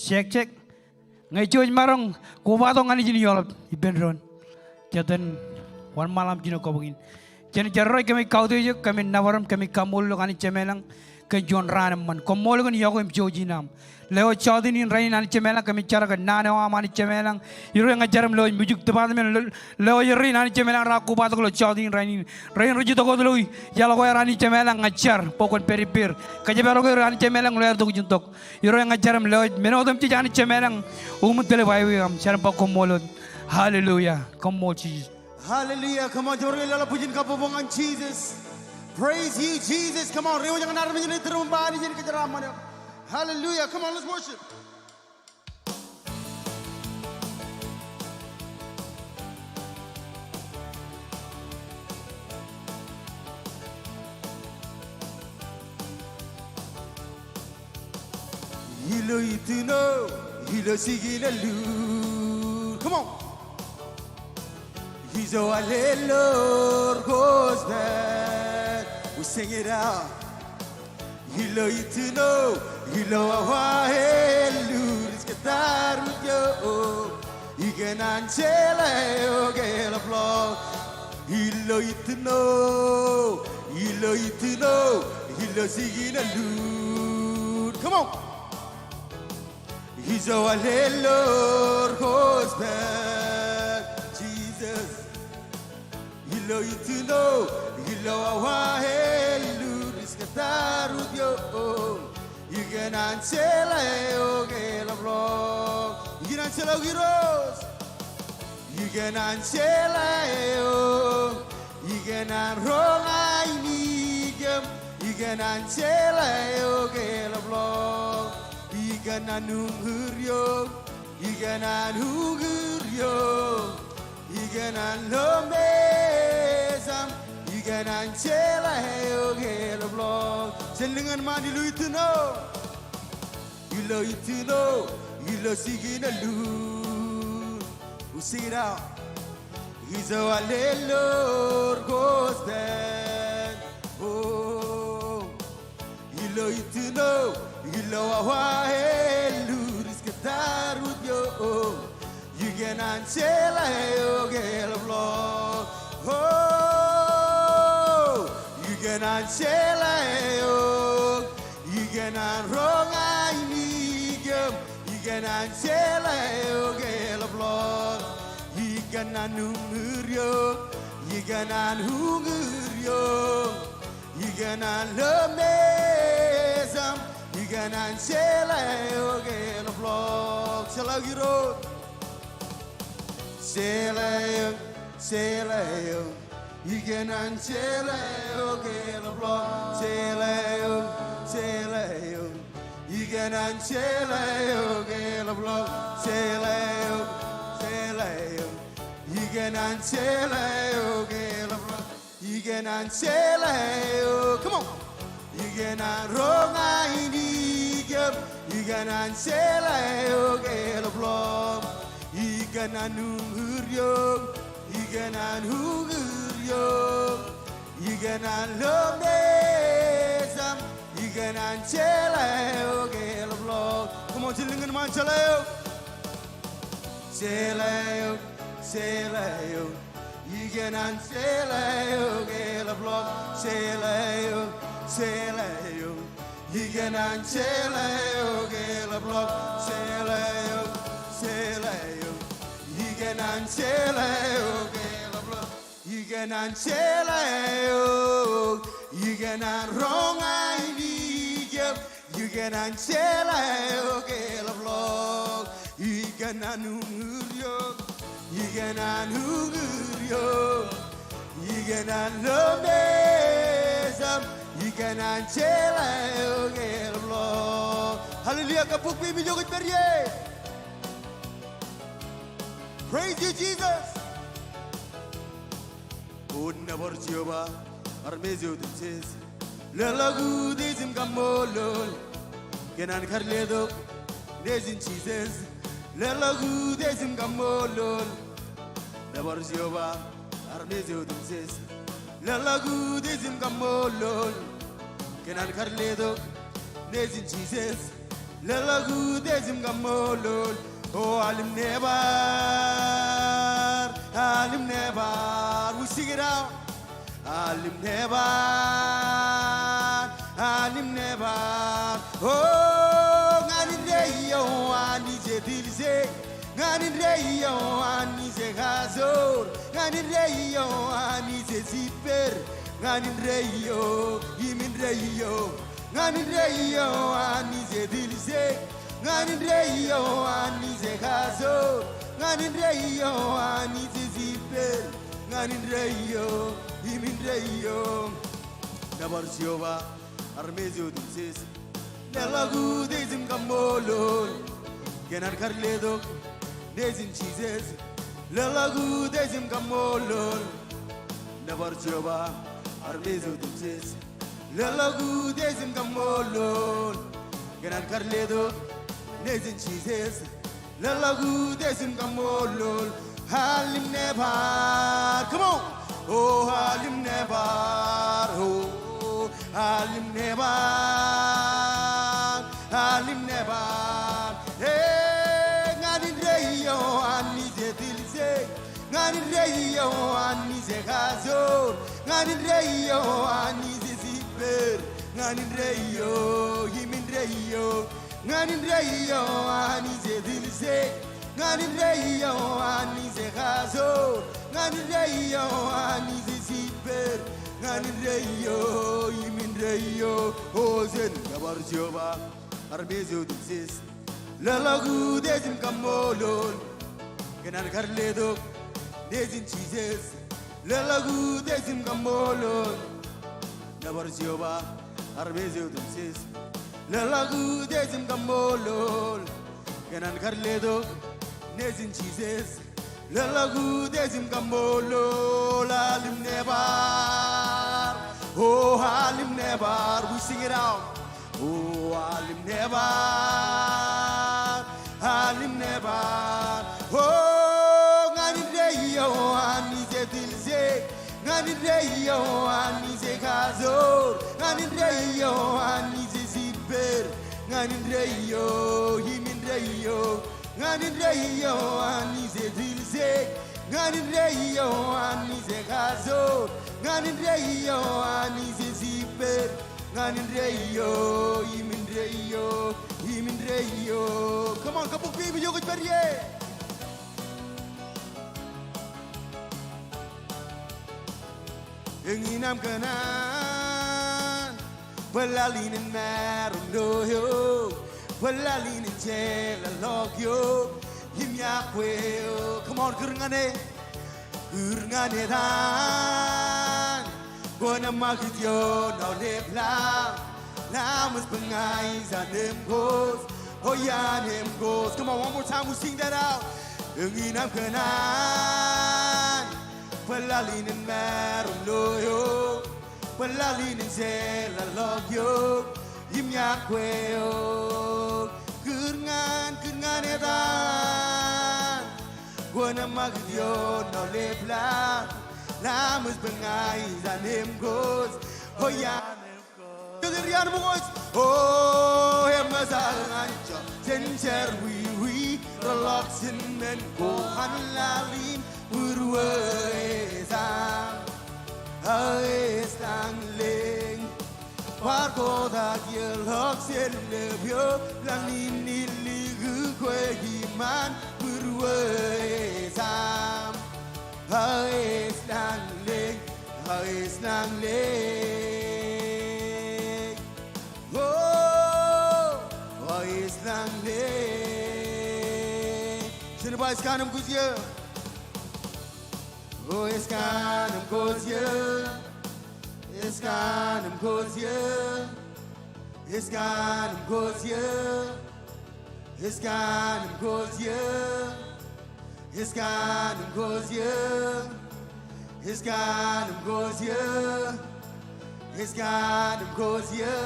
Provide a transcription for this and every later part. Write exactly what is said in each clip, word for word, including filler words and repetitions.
Check, check. Ñe jej maroñ kobatok ñan ijin eḷap ippān doon, jen wōnṃaanḷọk im jino kobrak in. Jen jar ro, kōmij kautiej eok, kōmij nōbar eok, kōmij kaṃṃoolol eok Anij Jemem ilañ kōn juon raan eṃṃan. Koṃṃool kōn iọkwe im jouj in aṃ. Lewōj jọteen in rainin Anij Jemem ilañ, kōmij jar kōn naan eo aṃ Anij Jemem ilañ. Irooj ña ij jar im lewōj music department, le-, lewōj errein Anij Jemem ilañ raar kobatok ilo jọteen in rainin. Rein rej itok wōt ilo iaḷ ko aer Anij Jemem ilañ, ña ij jar bwe kwōn pād ippāer. Kōjparok er Anij Jemem ilañ ilo aer tok ijin tok. Irooj ña ij jar im lewōj men otemjej Anij Jemem ilañ, uṃwin tōl baiwe aṃ, jar im ba koṃṃool wōt. Hallelujah. Koṃṃool Jisōs. Hallelujah. Come on, jemaroñ ke leḷọk bwijin kabbokbok ñan Jisōs. Praise you, Jesus. Come on, reiwōj ñan armej ṇe iturūṃ im ba Anij en kōjeraaṃṃan eok. Hallelujah. Come on, let's worship. Ilo itino, ilo jikin ālūr. Come on. Ijo allelor gospel. We sing it out. Ilo itino, ilo awa ālūr ij kōttar wōt eok. Ikōṇaan jeḷā eok eḷapḷọk. Ilo itino, ilo itino, ilo jikin ālūr. Come on. Ijo allelor gospel, Jesus. Ilo itino, ilo awa ālūr ij kōttar wōt eok. Ikōṇaan jeḷā eok eḷapḷọk. Ikōṇaan jeḷā eok Irooj. Ikōṇaan jeḷā eok. Ikōṇaan roñ ainikien. Ikōṇaan jeḷā eok eḷapḷọk. Ikōṇaan uñūr eok. Ikōṇaan uñūr eok. Ikōṇaan ḷōmej aṃ. Ikōṇaan jeḷā eok eḷapḷọk. Jen lōñ ñan ṃaan ilo itino. Ilo itino, ilo jikin ālūr. We sing it out. Ijo allelor gospel. Oh. Ilo itino, ilo awa ālūr ij kōttar wōt eok. Ikōṇaan jeḷā eok eḷapḷọk. Oh, ikōṇaan jeḷā eok. Ikōṇaan roñ ainikien. Ikōṇaan jeḷā eok eḷapḷọk. Ikōṇaan uñūr eok. Ikōṇaan uñūr eok. Ikōṇaan ḷōmej aṃ, ikōṇaan jeḷā eok eḷapḷọk. Jeḷā eok Irooj. Jeḷā eok, jeḷā eok. Ikōṇaan jeḷā eok eḷapḷọk. Jeḷā eok, jeḷā eok. Ikōṇaan jeḷā eok eḷapḷọk. Jeḷā eok, jeḷā eok. Ikōṇaan jeḷā eok eḷapḷọk. Ikōṇaan jeḷā eok. Come on. Ikōṇaan roñ ainikien. Ikōṇaan jeḷā eok eḷapḷọk. Ikōṇaan uñūr eok. Ikōṇaan uñūr eok. Ikōṇaan ḷōmej aṃ. Ikōṇaan jeḷā eok eḷapḷọk. Come on, jen lōñ ñan ṃaan, jeḷā eok. Jeḷā eok, jeḷā eok. Ikōṇaan jeḷā eok eḷapḷọk. Jeḷā eok, jeḷā eok. Ikōṇaan jeḷā eok eḷapḷọk. Jeḷā eok, jeḷā eok. Ikōṇaan jeḷā eok eḷapḷọk. Ikōṇaan jeḷā eok. Ikōṇaan roñ ainikien. Ikōṇaan jeḷā eok eḷapḷọk. Ikōṇaan uñūr eok. Ikōṇaan uñūr eok. Ikōṇaan ḷōmej aṃ. Ikōṇaan jeḷā eok eḷapḷọk. Hallelujah, kabbokbok im ijo kwōj pād ie. Praise you, Jesus. O nōbar Jeova, armej otemjej. Leḷọk utiej im kaṃṃoolol. Kōn an kar letok Nejin Jisōs. Leḷọk utiej im kaṃṃoolol. Nōbar Jeova, armej otemjej. Leḷọk utiej im kaṃṃoolol. Kōn an kar letok Nejin Jisōs. Leḷọk utiej im kaṃṃoolol. O Hallim Nebar, Hallim Nebar. We sing it out. Hallim Nebar, Hallim Nebar. O ñan indeeo Anij ej etilse. Ñan indeeo Anij ej kajoor. Ñan indeeo Anij ej jibber. Ñan indeeo im indeeo. Ñan indeeo Anij ej etilse. Ñan indeeo Anij ej kajoor. Ñan indeeo Anij ej jibber. Ñan indeeo im indeeo. Nōbar Jeova armej otemjej. Leḷọk utiej im kaṃṃoolol. Kōn an kar letok Nejin Jisōs. Leḷọk utiej im kaṃṃoolol. Nōbar Jeova armej otemjej. Leḷọk utiej im kaṃṃoolol. Kōn an kar letok Nejin Jisōs. Leḷọk utiej im kaṃṃoolol. Hallim Nebar. Come on. O Hallim Nebar. O Hallim Nebar. Hallim Nebar. E, ñan indeeo Anij ej etilse. Ñan indeeo Anij ej kajoor. Ñan indeeo Anij ej jibber. Ñan indeeo im indeeo. Ñan indeeo Anij ej etilse. Ñan indeeo Anij ej kajoor. Ñan indeeo Anij ej jibber. Ñan indeeo im indeeo. O jen nōbar Jeova armej otemjej. Leḷọk utiej im kaṃṃoolol. Kōn an kar letok Nejin Jisōs. Leḷọk utiej im kaṃṃoolol. Nōbar Jeova armej otemjej. Leḷọk utiej im kaṃṃoolol. Kōn an kar letok Nejin Jisōs. Leḷọk utiej im kaṃṃoolol. Hallim Nebar. O Hallim Nebar. We sing it out. O Hallim Nebar, Hallim Nebar. O ñan indeeo Anij ej etilse. Ñan indeeo Anij ej kajoor. Ñan indeeo Anij ej jibber. Ñan indeeo im indeeo. Ñan indeeo Anij ej etilse. Ñan indeeo Anij ej kajoor. Ñan indeeo Anij ej jibber. Ñan indeeo im indeeo im indeeo. Come on, kabukpe im ijo kōj pād ie. Eñin aṃ kōṇaan bwe laḷ in en maroñ lo eok, bwe laḷ in en jeḷāḷọk eok im iọkwe eok. Come on, kūr ñan e. Kūr ñan etan kwōnaṃ ṃakūt ioon aolep laḷ, laṃōj bwe ña ij an emkos, o iaan emkos. Come on, one more time, we sing that out. Eñin aṃ kōṇaan bwe laḷ in en maroñ lo eok, bwe laḷ in en jeḷāḷọk eok im iọkwe eok. Kūr ñan, kūr ñan etan kwōnaṃ ṃakūt ioon aolep laḷ, laṃōj bwe ña ij an emkos, o iaan emkos. Kōjro iaan ṃōkaj. O eṃōj aō ñan ijo jān jerọwiwi, reḷọk jān men ko an laḷ in būruō ej aṃ. Aō ej lañ lōñ. Bar kotak iiō ḷọk jān lōb eo, lañ in illikū kwe iṃaan būruō ej aṃ. Aō ej lañ lōñ, aō ej lañ lōñ. O, aō ej lañ lōñ. Jen ba ej kaanemkwōj eō. O ej kaanemkwōj eō. Ej kaanemkwōj eō. Ej kaanemkwōj eō. Ej kaanemkwōj eō. Ej kaanemkwōj eō. Ej kaanemkwōj eō. Ej kaanemkwōj eō.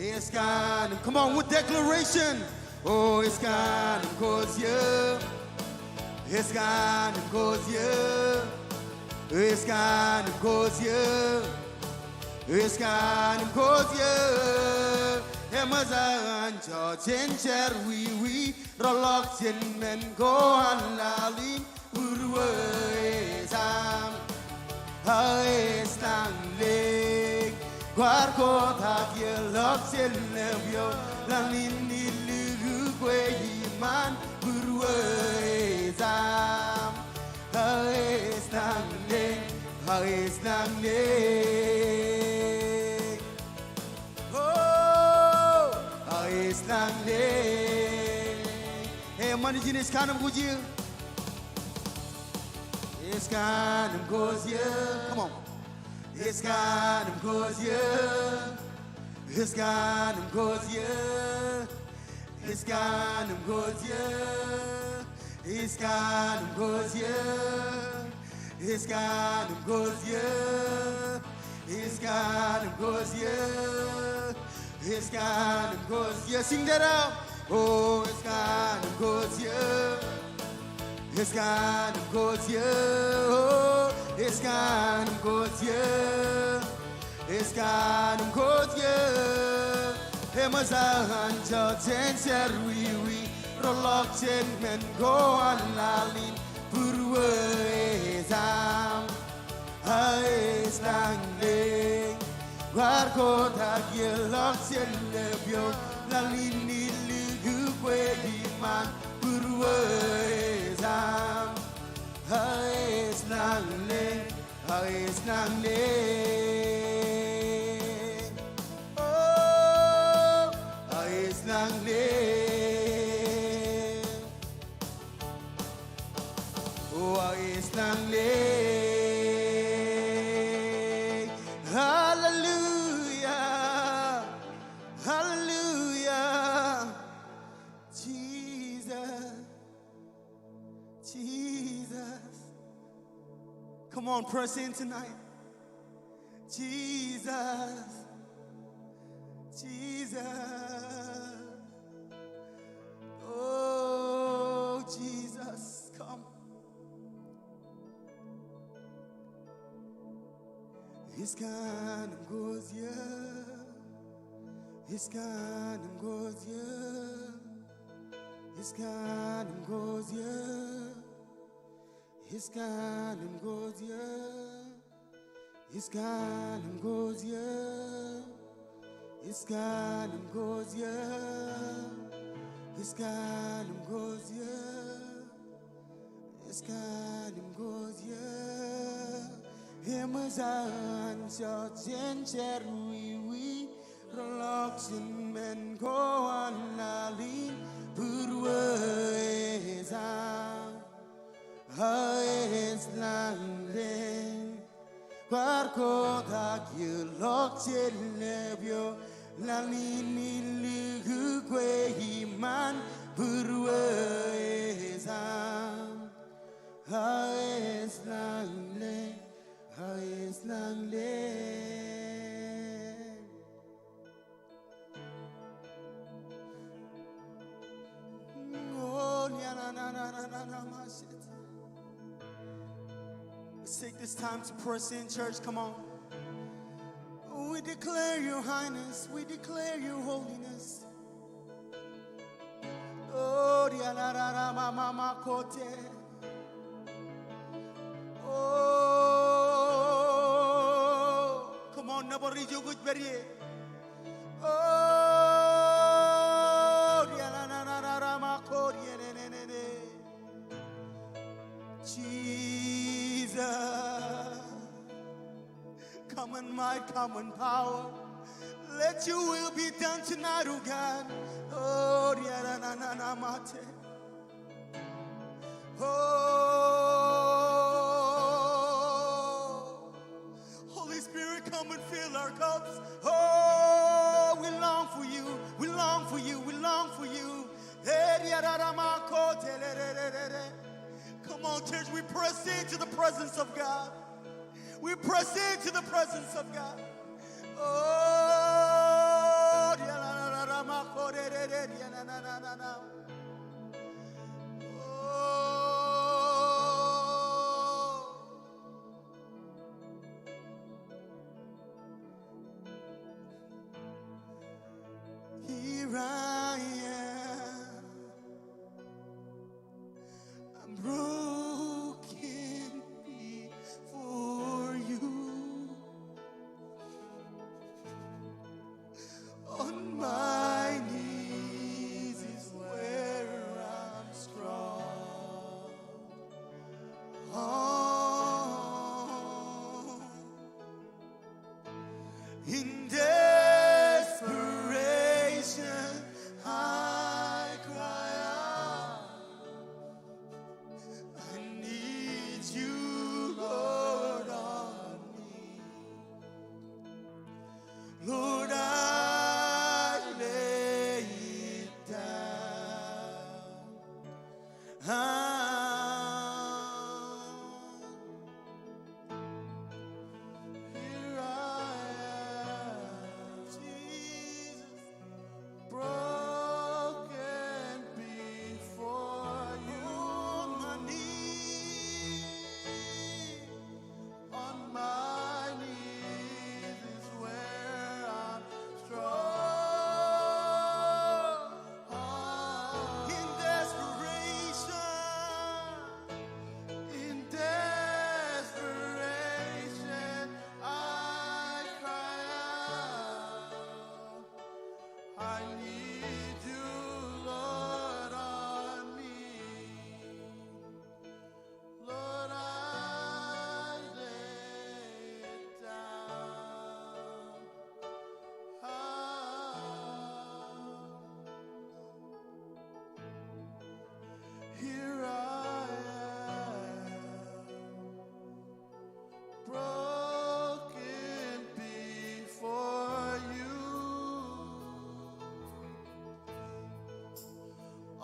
Ej kaanem-, come on, with declaration. O ej kaanemkwōj eō. Ej kaanemkwōj eō. Ej kaanemkwōj eō. Ej kaanemkwōj eō. Eṃōj an jọteen jerọwiwi, rọọlḷọk jān men ko an laḷ in būrueej aṃ. Aes lañ lōñ, kwaar kotak ieḷọk jān lepio, laḷ in illu kwe iṃaan būrueej aṃ. Aes lañ lōñ, aes lañ lōñ. Oh, aes lañ lōñ. Hey, eṃṃan ijin, eskanemkwōj eō. Eskanemkwōj eō. Come on. Eskanemkwōj eō. Eskanemkwōj eō. Eskanemkwōj eō. Eskanemkwōj eō. Eskanemkwōj eō. Eskanemkwōj eō. Eskanemkwōj eō. Sing that out. Oh, eskanemkwōj eō. Eskanemkwōj eō. Oh, eskanemkwōj eō. Eskanemkwōj eō. Eṃōj an jọteen jerọwiwi, rọọlḷọk jān men ko an laḷ in būrueej aṃ. Aes lañ lōñ, kwaar kotak ieḷọk jān lepio, laḷ in illu kwe iṃaan būrueej aṃ. Aes lañ lōñ, aes lañ lōñ. Oh, aes lañ lōñ. Oh, aes lañ lōñ. Hallelujah. Hallelujah. Jesus. Jesus. Come on, press in tonight. Jesus. Jesus. Oh, Jesus, come. Eskanemkwōj eō. Eskanemkwōj eō. Eskanemkwōj eō. Eskanemkwōj eō. Eskanemkwōj eō. Eskanemkwōj eō. Eskanemkwōj eō. Eskanemkwōj eō. Eṃōj an jọteen jerọwiwi, rọọlḷọk jān men ko an laḷ in būrueej aṃ. Aes lañ lōñ, kwaar kotak ieḷọk jān lepio, laḷ in illu kwe iṃaan būrueej aṃ. Aes lañ lōñ, aes lañ lōñ. Let's take this time to press in, church. Come on. We declare your highness. We declare your holiness. Oh, dialararamakote. Oh, come on, nōbar ijo kwōj pād ie. Oh, dialanananaramakote. Jesus. Come in might, come in power. Let your will be done tonight, oh God. Oh, riarananamate. Oh, Holy Spirit, come and fill our cups. Oh, we long for you. We long for you. We long for you. Come on, church, we press into the presence of God. We press into the presence of God. Oh, oh.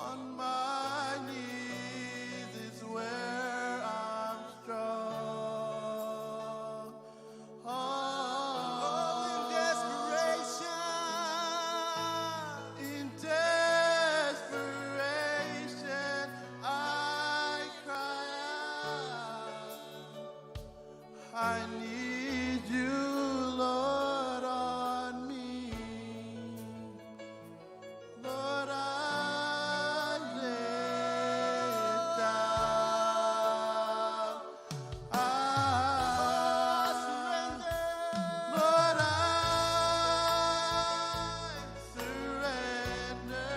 On my knees is where I'm strong. Oh, in desperation, in desperation, I cry out. I need you, Lord, on me. Lord, I lay it down. I surrender. Lord, I surrender.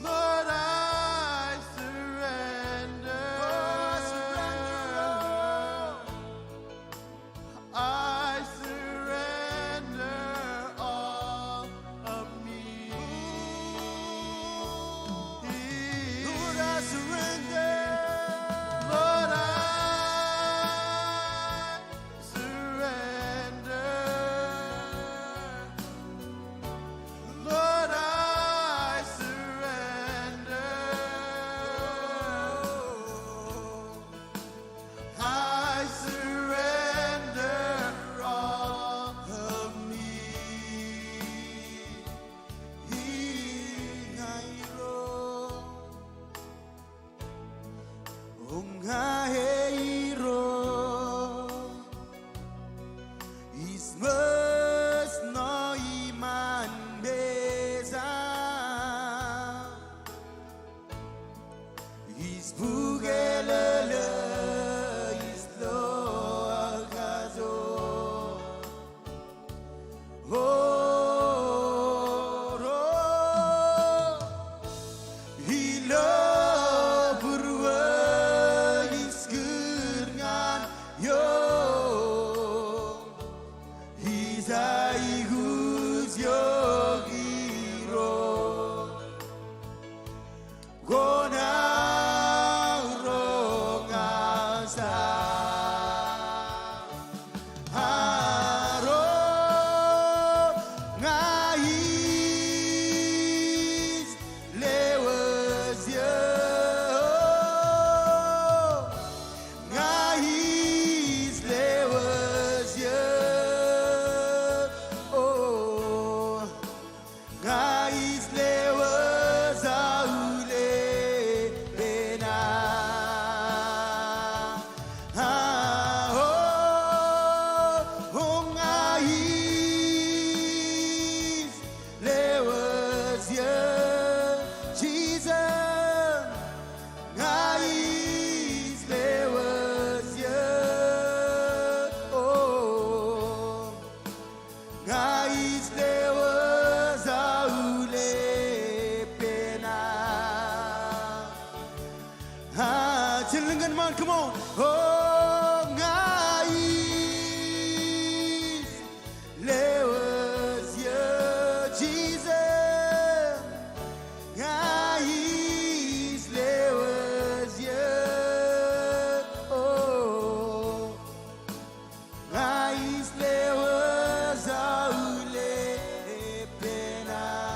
Lord, I surrender. Oh, I surrender, Lord. I surrender all of me. Lord, I surrender. Lord, I surrender. Lord, I surrender. I surrender all of me. Irooj, ña Irooj, ij ṃōj ṇo iṃaan mejaṃ. Ij bukwōlōlō, ij lo kajoor. O Irooj, ilo būruō ij kūr ñan eok. Ij aikuj eok Irooj. Kwōn aorōk ña, Irooj, ña ij lewōj eok. Ña ij lewōj eok. O Ña ij lewōj aolep penaaj. A, o, o, ña ij lewōj eok, Jisōs. Ña ij lewōj eok, o. Ña ij lewōj aolep penaaj. A, jen lōñ kōn ṃaan, come on. O, ña ij lewōj eok, Jisōs. Ña ij lewōj eok, o. Ña ij lewōj aolep penaaj.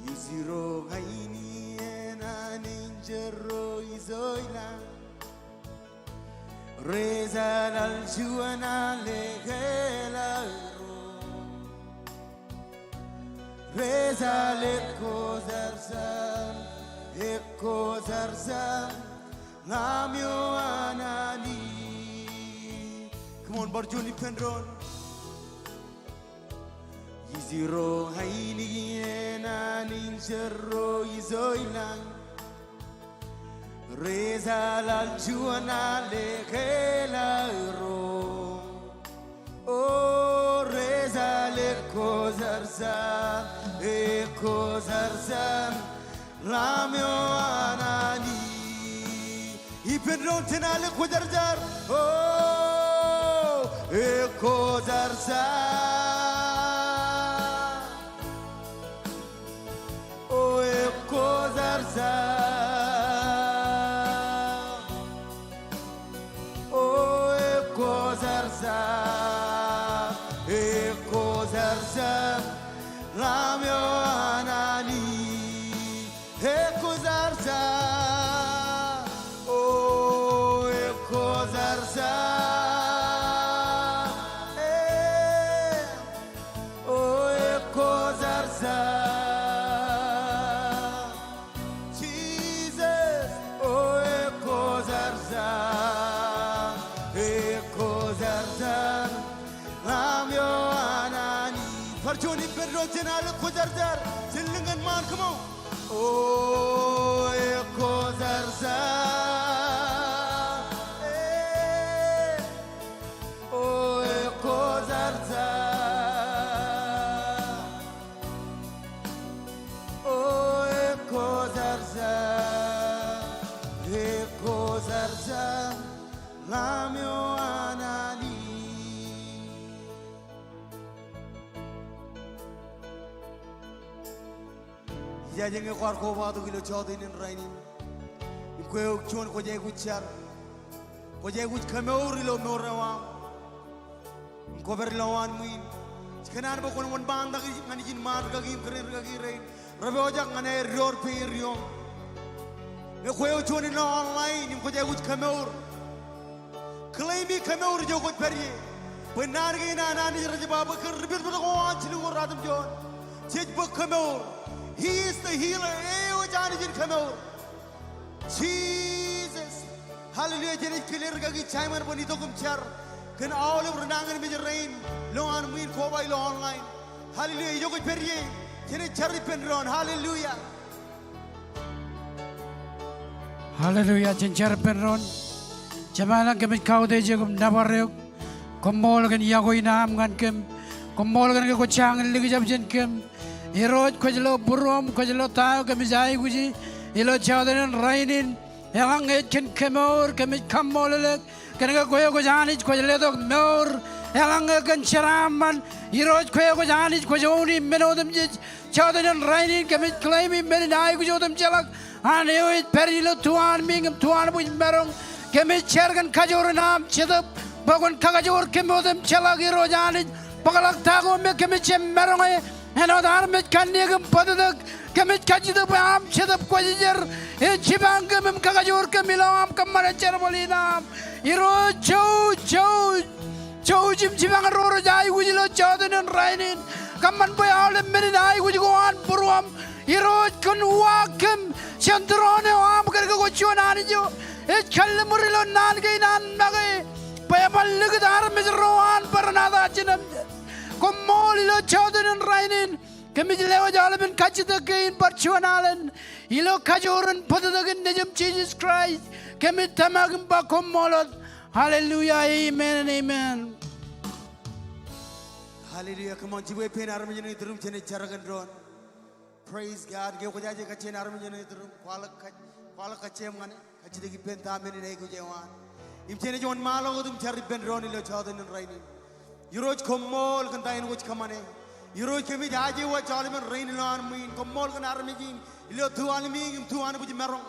Ijjiro ña in iien an injero ijo ilañ. Rej eḷaḷ juon alen ke eḷaḷ ro. Rej eḷaḷ ekkojarjar, ekkojarjar ḷaṃeo an Anij. Come on, bar juon ippān doon. Ijjiro ña in iien an injero ijo ilañ. Rej eḷaḷ juon alen ke eḷaḷ ro. O, rej eḷaḷ ekkojarjar, ekkojarjar ḷaṃeo an Anij. Ippān doon, jen eḷaḷ ekkojarjar. O, ekkojarjar. O, ekkojarjar. Zarza, ekwe zarza, Lamb eo an Anij. Ekwe zarza, o ekwe zarza, e, o ekwe zarza. Jisōs, o ekwe zarza, ekwe zarza, Lamb eo an Anij. Bar juon ippān doon jān aolep kwōjarjar, jān lōñ kōn ṃaan, come on. O ekwe zarza, e, o ekwe zarza. O ekwe zarza, ekwe zarza, Lamb eo an Anij. Ijaje ñe kwaar kobatok ilo jọteen in rainin, im kwe eo juon kwōj aikuj jar, kwōj aikuj kemour ilo mour eo aṃ. Im kwōpād ilowaan ṃwiin. Ij kōṇaan bwe kwōn wōnṃaantak ñan ijin ṃaan rikaki im kōrā in rikaki rein repojak ñan aer door peier ioṃ. Ñe kwe eo juon ilo online im kwōj aikuj kemour, claim e kemour ijo kwōj pād ie. Bwe naan kein an Anij rej ba bwe kōn ri pedped ko an jilñuul ruatimjuon, jej bōk kemour. He is the healer. E eo ej Anij in kemour. Jisōs. Hallelujah. Jenaaj kile rikaki Simon bwe en itok im jar kōn aolep ri nañinmej rein ilowaan ṃwiin koba ilo online. Hallelujah. Ijo kwōj pād ie, jenaaj jar ippān doon. Hallelujah. Hallelujah. Jen jar ippān doon. Jemem ilañ, kōmij kautiej eok im nōbar eok. Koṃṃool kōn yokwe in aṃ ñan kōm. Koṃṃool kōn ke kwō jañin likjab jān kōm. Irooj, kwōj lo būruōm, kwōj lo ta eo kōmij aikuji ilo jọteen in rainin. Eḷaññe ej kōn kemour, kōmij kaṃṃoolol eok kōn ke kwe eo kwōj Anij kwōj letok mour. Eḷaññe kōn jeraaṃṃan, Irooj, kwe eo kwōj Anij kwōj own e men otemjej. Jọteen in rainin kōmij claim e men in aikuj otemjeḷọk an eo ej pād ilo tuanmiiñ im tuanbwijmaroñ. Kōmij jar kōn kajoor in aṃ Jetōb bwe kwōn kakajoor kōm otemjeḷọk, Irooj Anij. Bōkḷọk ta ko me kōmij jab maroñe. Āinwōt armej kanniōk im bōtōktōk, kōmij kajjitōk bwe aṃ Jetōb Kwōjarjar en jipañ kōm im kakajoor kōm ilo aṃ kōṃṃane jerbal in aṃ. Irooj, jouj, jouj, jouj im jipañ ro rej aikuj ilo jọteen in rainin. Kōṃṃan bwe aolep men in aikuj ko an būruōm, Irooj, kwōn uwaak kōm jān tūroon eo aṃ kōn ke kwō juon Anij eo ej kalliṃur ilo naan kein an make bwe eban likūt armej ro an bar nata jinem. Koṃṃool ilo jọteen in rainin. Kōmij lewōj aolepen kajjitōk kein bar juon alen ilo kajoor in bōtōktōkin Nejiṃ Jisōs Kraist. Kōmij tōmak im ba koṃṃool wōt. Hallelujah, amen and amen. Hallelujah. Come on, jibwe pein armej ṇe iturūṃ, jenaaj jar kōn doon. Praise God. Ke kwōjaje kajjien armej ṇe iturūṃ, kwaḷọk kaj-, kwaḷọk kajjieṃ ñan e. Kajjitōk ippān ta men in aikuj eo an. Im jenaaj wōnṃaanḷọk wōt im jar ippān doon ilo jọteen in rainin. Irooj, koṃṃool kōn ta in kwōj kōṃṃane. Irooj, kōmij aje waj aolepen rein ilowaan ṃwiin. Koṃṃool kōn armej in ilo tuanmiiñ im tuanbwijmaroñ.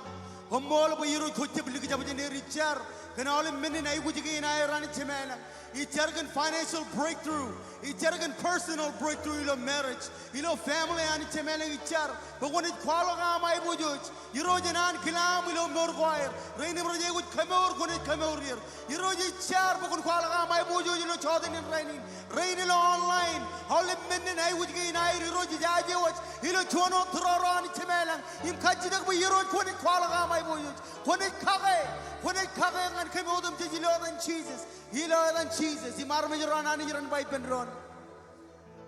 Koṃṃool bwe Irooj kwōj jab likjab jān er. Ij jar kōn aolep men in aikuj kein aer, Anij Jemem ilañ. Ij jar kōn financial breakthrough. Ij jar kōn personal breakthrough ilo marriage, ilo family, Anij Jemem ilañ. Ij jar bwe kwōnaaj kwaḷọk aṃ aiboojoj. Irooj, enaankilaaṃ ilo mour ko aer. Rein im rej aikuj kemour, kwōnaaj kemour er. Irooj, ij jar bwe kwōn kwaḷọk aṃ aiboojoj ilo jọteen in rainin. Rein ilo online, aolep men in aikuj kein aer, Irooj, ij aje waj ilo juon wōt tūroro, Anij Jemem ilañ, im kajjitōk bwe Irooj kwōnaaj kwaḷọk aṃ aiboojoj. Kwōnaaj kake, kwōnaaj kake ñan kōm otemjej ilo etan Jisōs. Ilo etan Jisōs. Im armej ro an Anij ren ba ippān doon.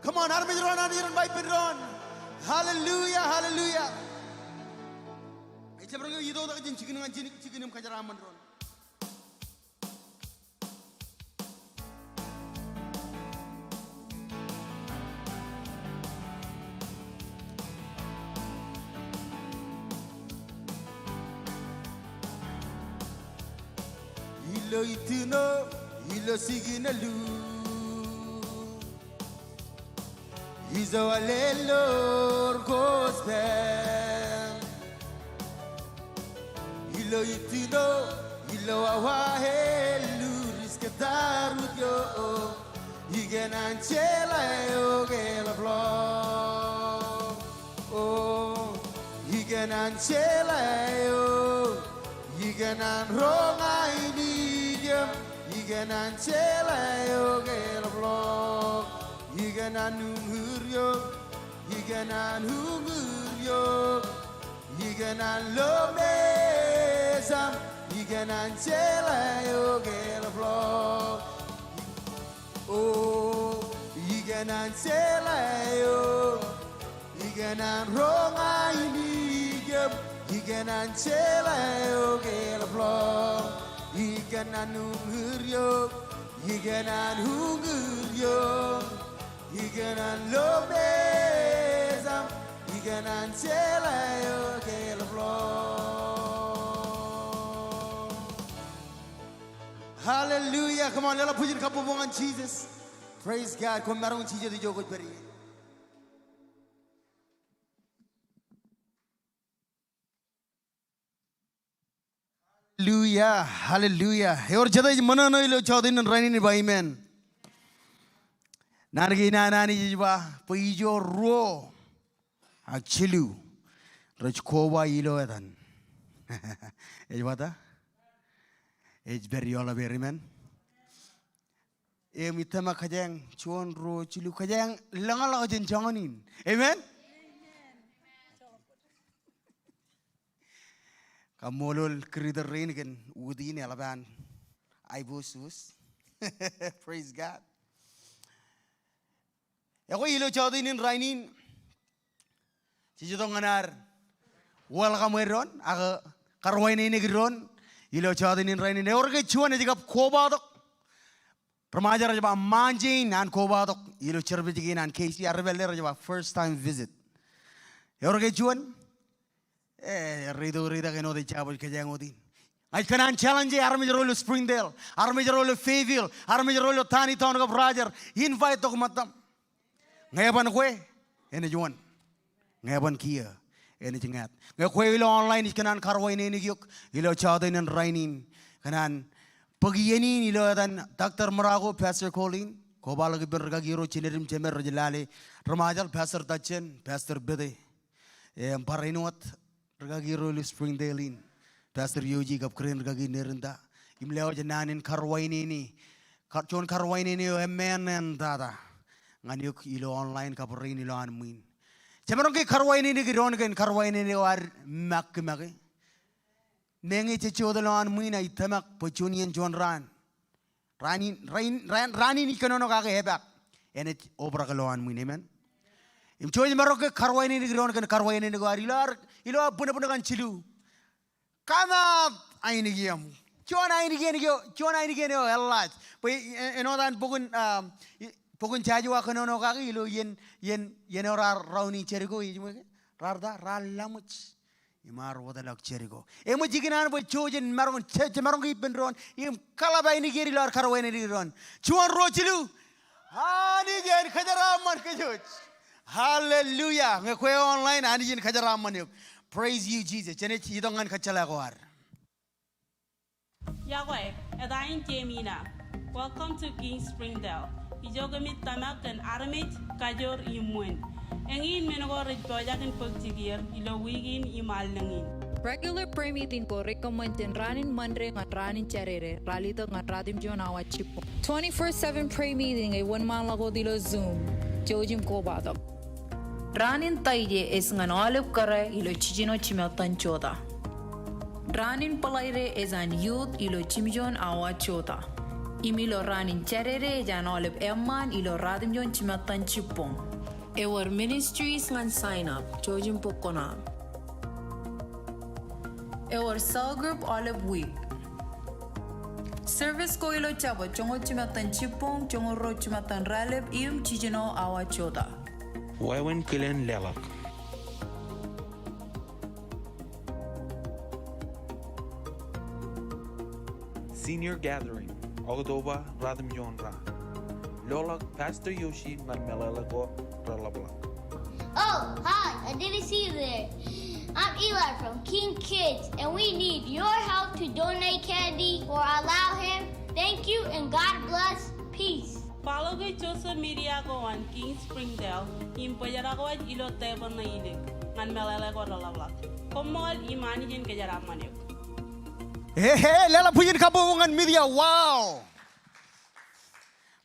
Come on, armej ro an Anij ren ba ippān doon. Hallelujah, hallelujah. Ejjab roñ eok, itok tok jān jikin ñan jikin im kajeraaṃṃan doon. Ilo itino, ilo sikin eo lu, ijo alelor gospel. Ilo itino, ilo awa eo lu, ris kōtaan Ikōṇaan jeḷā eok eḷapḷọk. O, ikōṇaan jeḷā eok. Ikōṇaan roña in ijeṃ. Ikōṇaan jeḷā eok eḷapḷọk. Ikōṇaan uñūr eok. Ikōṇaan uñūr eok. Ikōṇaan lo mejaṃ. Ikōṇaan jeḷā eok eḷapḷọk. O, ikōṇaan jeḷā eok. Ikōṇaan roña in ijeṃ. Ikōṇaan jeḷā eok eḷapḷọk. Ikōṇaan uñūr eok. Ikōṇaan uñūr eok. Ikōṇaan lo mejaṃ. Ikōṇaan jeḷā eok eḷapḷọk. Hallelujah. Come on, leḷọk bwijin kabbokbok ñan Jisōs. Praise God. Koṃ maroñ in jijet ijo kwōj pād ie. Hallelujah, hallelujah. Ewōr jete ej ṃōṇōṇō ilo jota in rainin ej ba amen. Naan kein an Anij ej ba, bwe ijo ruo ak jilu rej koba ilo etan. Ej ba ta? Ej pād ioḷap er, amen. Im ij tōmak kōjeañ juon, ruo, jilu, kōjeañ lōñḷọk jān joñan in. Amen? Kaṃṃoolol greeter rein kōn utiej in eḷap an aiboojoj. Praise God. Ekwe ilo jota in rainin, jej itok ñan ad welcome e doon, ak karuwaineneik doon, ilo jota in rainin. Ewōr ke juon ej kab kobatok. Ri-Ṃajeḷ rej ba ṃaanjein an kobatok, ilo service kein an K C R, ri-pālle rej ba first time visit. Ewōr ke juon? E, rej itok, rej itok, āinwōt ej jab ej kōjeañ wōt in. Ña ij kōṇaan challenge e armej ro ilo Springdale, armej ro ilo Fayetteville, armej ro ilo Taneytown kab Rogers, invite tok ṃōttaṃ. Ñe eban kwe, enaaj wōn. Ñe eban kiiō, enaaj ñāāt. Ñe kwe ilo online, ij kōṇaan karuwaineneik eok ilo jota in rainin. Kōṇaan bōk iien in ilo etan Doctor Murako, Pastor Colleen, kobaḷọk ippān rikaki ro, jined im jemed rej lale. Ri-Ṃajeḷ, Pastor Dustin, Pastor Pete. Im barāinwōt rikaki ro ilo Springdale in, Pastor Yoji kab kōrā in rikaki in, āindein ta im lewōj naan in karuwainene, ka-, juon karuwainene eo eṃṃan eṇ tata ñan eok ilo online kab rein ilo an ṃwiin. Jemaroñ ke karuwainene doon kōn karuwainene eo ad make make? Meñe jej jota ilo an ṃwiin, ij tōmak bwe juon iien juon raan, raan in, raan, raan, raan in ij kōnono kake epaak, enaaj obrak ilo an ṃwiin. Amen. Im jej maroñ ke karuwainene doon kōn karuwainene eo ad, ilo ad, ilo ad bwinbwin ñan jilu. Kōmaat ainikien. Juon ainikien eo, juon ainikien eo eḷḷaaj. Bwe e-, e-, āinwōt an bok in, um, i-, bok in Joshua kōnono kake ilo iien, iien, iien eo raar rauni Jeriko, ej ṃōk ke? Raar ta, raar laṃōj im ar wōtlọk Jeriko. Eṃōj ikōṇaan bwe jej maroñ, je-, jemaroñ ke ippān doon im kaḷap ainikien ilo ad karuwainene doon. Juon, ruo, jilu. Anij en kōjeraaṃṃan kōj. Hallelujah. Ñe kwe online, Anij en kōjeraaṃṃan eok. Praise you, Jesus. Jenaaj itok ñan kōjjeḷā ko ad. Iọkwe, eta in Jemina. Welcome to King's Springdale. Ijo kōmij tōmak kōn armej, kajoor im ṃwiin. Eñin men ko rej pojak in bōk jikier ilo wiik in im allōñ in. Regular prayer meeting ko rej kōṃṃan jān raan in Ṃande ñan raan in Jādede, ralitōk ñan ratimjuon awa jibboñ. Twenty-four seven prayer meeting ej wōnṃaanḷọk wōt ilo Zoom. Jouj im kobatok. Raan in Taije ej ñan aolep kōrā ilo jiljino jimattan jota. Raan in Bōḷaide ej an youth ilo jimjuon awa jota. Im ilo raan in Jādede ej an aolep eṃṃaan ilo ratimjuon jimattan jibboñ. Ewōr ministries ñan sign up, jouj im bōk kuṇaaṃ. Ewōr cell group aolep wiik. Service ko ilo Jabōt joñoul jimattan jibboñ, joñoul ruo jimattan rālep im jiljino awa jota. Wāween kilen leḷọk. Senior Gathering, October ratimjuon raan. Loḷọk Pastor Yoshi ñan meḷeḷe ko reḷapḷọk. Oh, hi, I didn't see you there. I'm Eli from King Kids, and we need your help to donate candy or allow him. Thank you and God bless. Peace. Follow Joseph Media ko an King Springdale, im bōjrak wōj ilo tepel ṇe ilik ñan meḷeḷe ko reḷapḷọk. Koṃṃool im Anij en kōjeraaṃṃan eok. Hey, hey, leḷọk bwijin kabbokbok ñan media. Wow.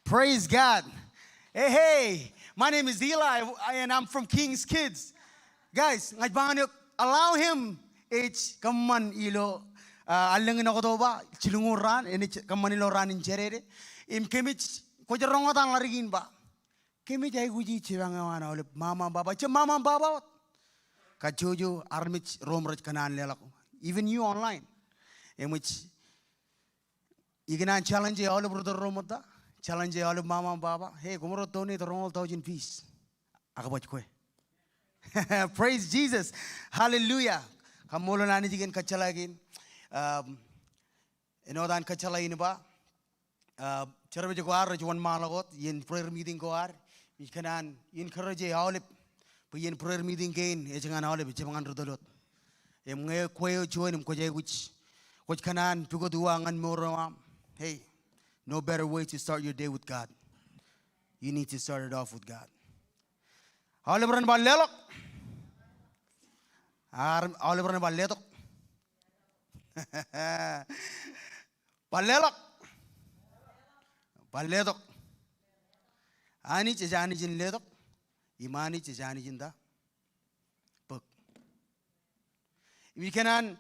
Praise God. Hey, hey, my name is Eli, and I'm from King's Kids. Guys, ña ij ba ñan eok, allow him ej kōṃṃan ilo, uh, allōñ in Oktoba, jilñuul raan, enaaj kōṃṃan ilo raan in Jādede. Im kōmij, kwōj roñoul etan ḷaddik in ba, kōmij aikuji jipañ eo an aolep mama im baba, jab mama im baba wōt. Kajjojo armej ro im rej kōṇaan leḷọk. Even you online. Eṃōj, ikōṇaan challenge e aolep ri tōl ro ṃōtta. Challenge e aolep mama im baba. Hey, koṃro donate roñoul thousand piece. Ak baj kwe. Praise Jesus. Hallelujah. Kaṃṃoolol Anij kōn kōjjeḷā kein. Um, āinwōt an kōjjeḷā in ba, uh, jerbal ko ad rej wōnṃaanḷọk wōt iien prayer meeting ko ad. Ij kōṇaan encourage e aolep bwe iien prayer meeting kein ej ñan aolep, ejjab ñan ri tōl wōt. Im ñe kwe eo juon im kwōj aikuj, kwōj kōṇaan pukot uwaak ñan mour eo aṃ. Hey, no better way to start your day with God. You need to start it off with God. Aolep ren bar leḷọk. Ar, aolep ren bar letok. Bar leḷọk. Bar letok. Anij ej Anij in letok. Im Anij ej Anij in ta? Bōk. Im ikōṇaan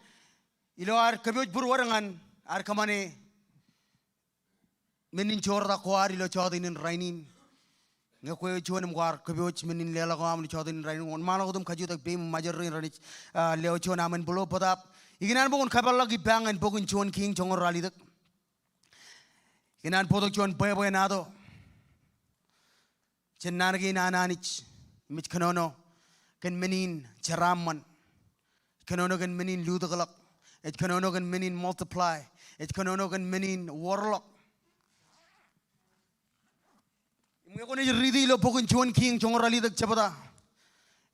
ilo ad kōpooj būruod ñan ad kōṃṃane men in joortak ko ad ilo jota in rainin. Ñe kwe eo juon im kwaar kōpooj men in leḷọk eo aṃ ilo jota in rainin, wōnṃaanḷọk wōt im kajutak peim im majority in renaaj, ah, lewōj juon aṃ envelope bōtaab. Ikōṇaan bwe kwōn kapeḷḷọk ippa ñan bok in Juon Kiiñ joñoul ralitōk. Ikōṇaan bōktok juon bwebwenato jān naan kein an Anij, im ej kōnono kōn men in jeraaṃṃan. Ej kōnono kōn men in lutōkḷọk. Ej kōnono kōn men in multiply. Ej kōnono kōn men in wōrḷọk. Im ñe kwōnaaj riiti ilo bok in Juon Kiiñ joñoul ralitōk jebta,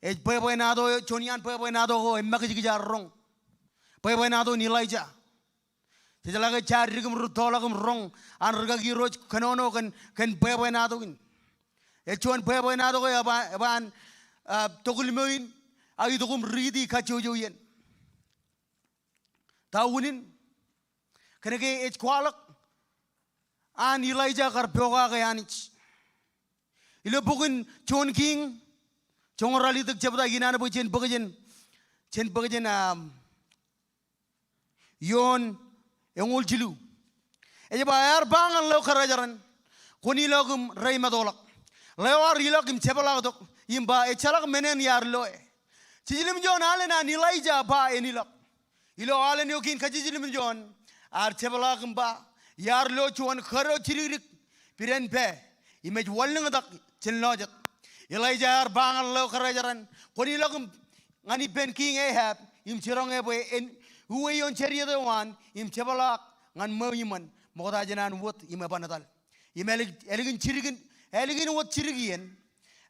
ej bwebwenato, juon iaan bwebwenato ko emakijkij ad roñ. Bwebwenato in Elijah. Jejeḷā ke jaar dik im rūttoḷọk im roñ an rikaki Irooj kōnono kōn, kōn bwebwenato in. Ej juon bwebwenato ko ej ba, ej ba an, ah, tokilmoin, ak itok im riiti kajjojo iien. Ta unin, kōnke ej kwaḷọk an Elijah kar pokake Anij. Ilo bok in Juon Kiiñ joñoul ralitōk jebta, ikōṇaan bwe jen bōk jān, jen bōk jān, um, Ioon eñoul jilu. Ej ba, ear ba ñan ḷeo kōrā jeran, kwōn ilọk im reimettoḷọk. Ḷeo ear ilọk im jepḷaaktok im ba, ejjeḷọk men eṇ iar loe. Jiljilimjuon alen an Elijah ba en ilọk. Ilo alen eo kein kajiljilimjuon, ear jepḷaak im ba, iar lo juon kōdọ jidikdik piden pā, im ej wanlōñtak jān lọjet. Elijah ear ba ñan ḷeo kōrā jeran, kwōn ilọk im ñan ippān Kiiñ Ahab, im jiroñ e bwe en uwe ioon chariot eo an, im jepḷaak ñan ṃweo iṃōn, ṃokta jān an wōt im eban etal. Im ālik, ālikin jidik in, ālikin wōt jidik iien,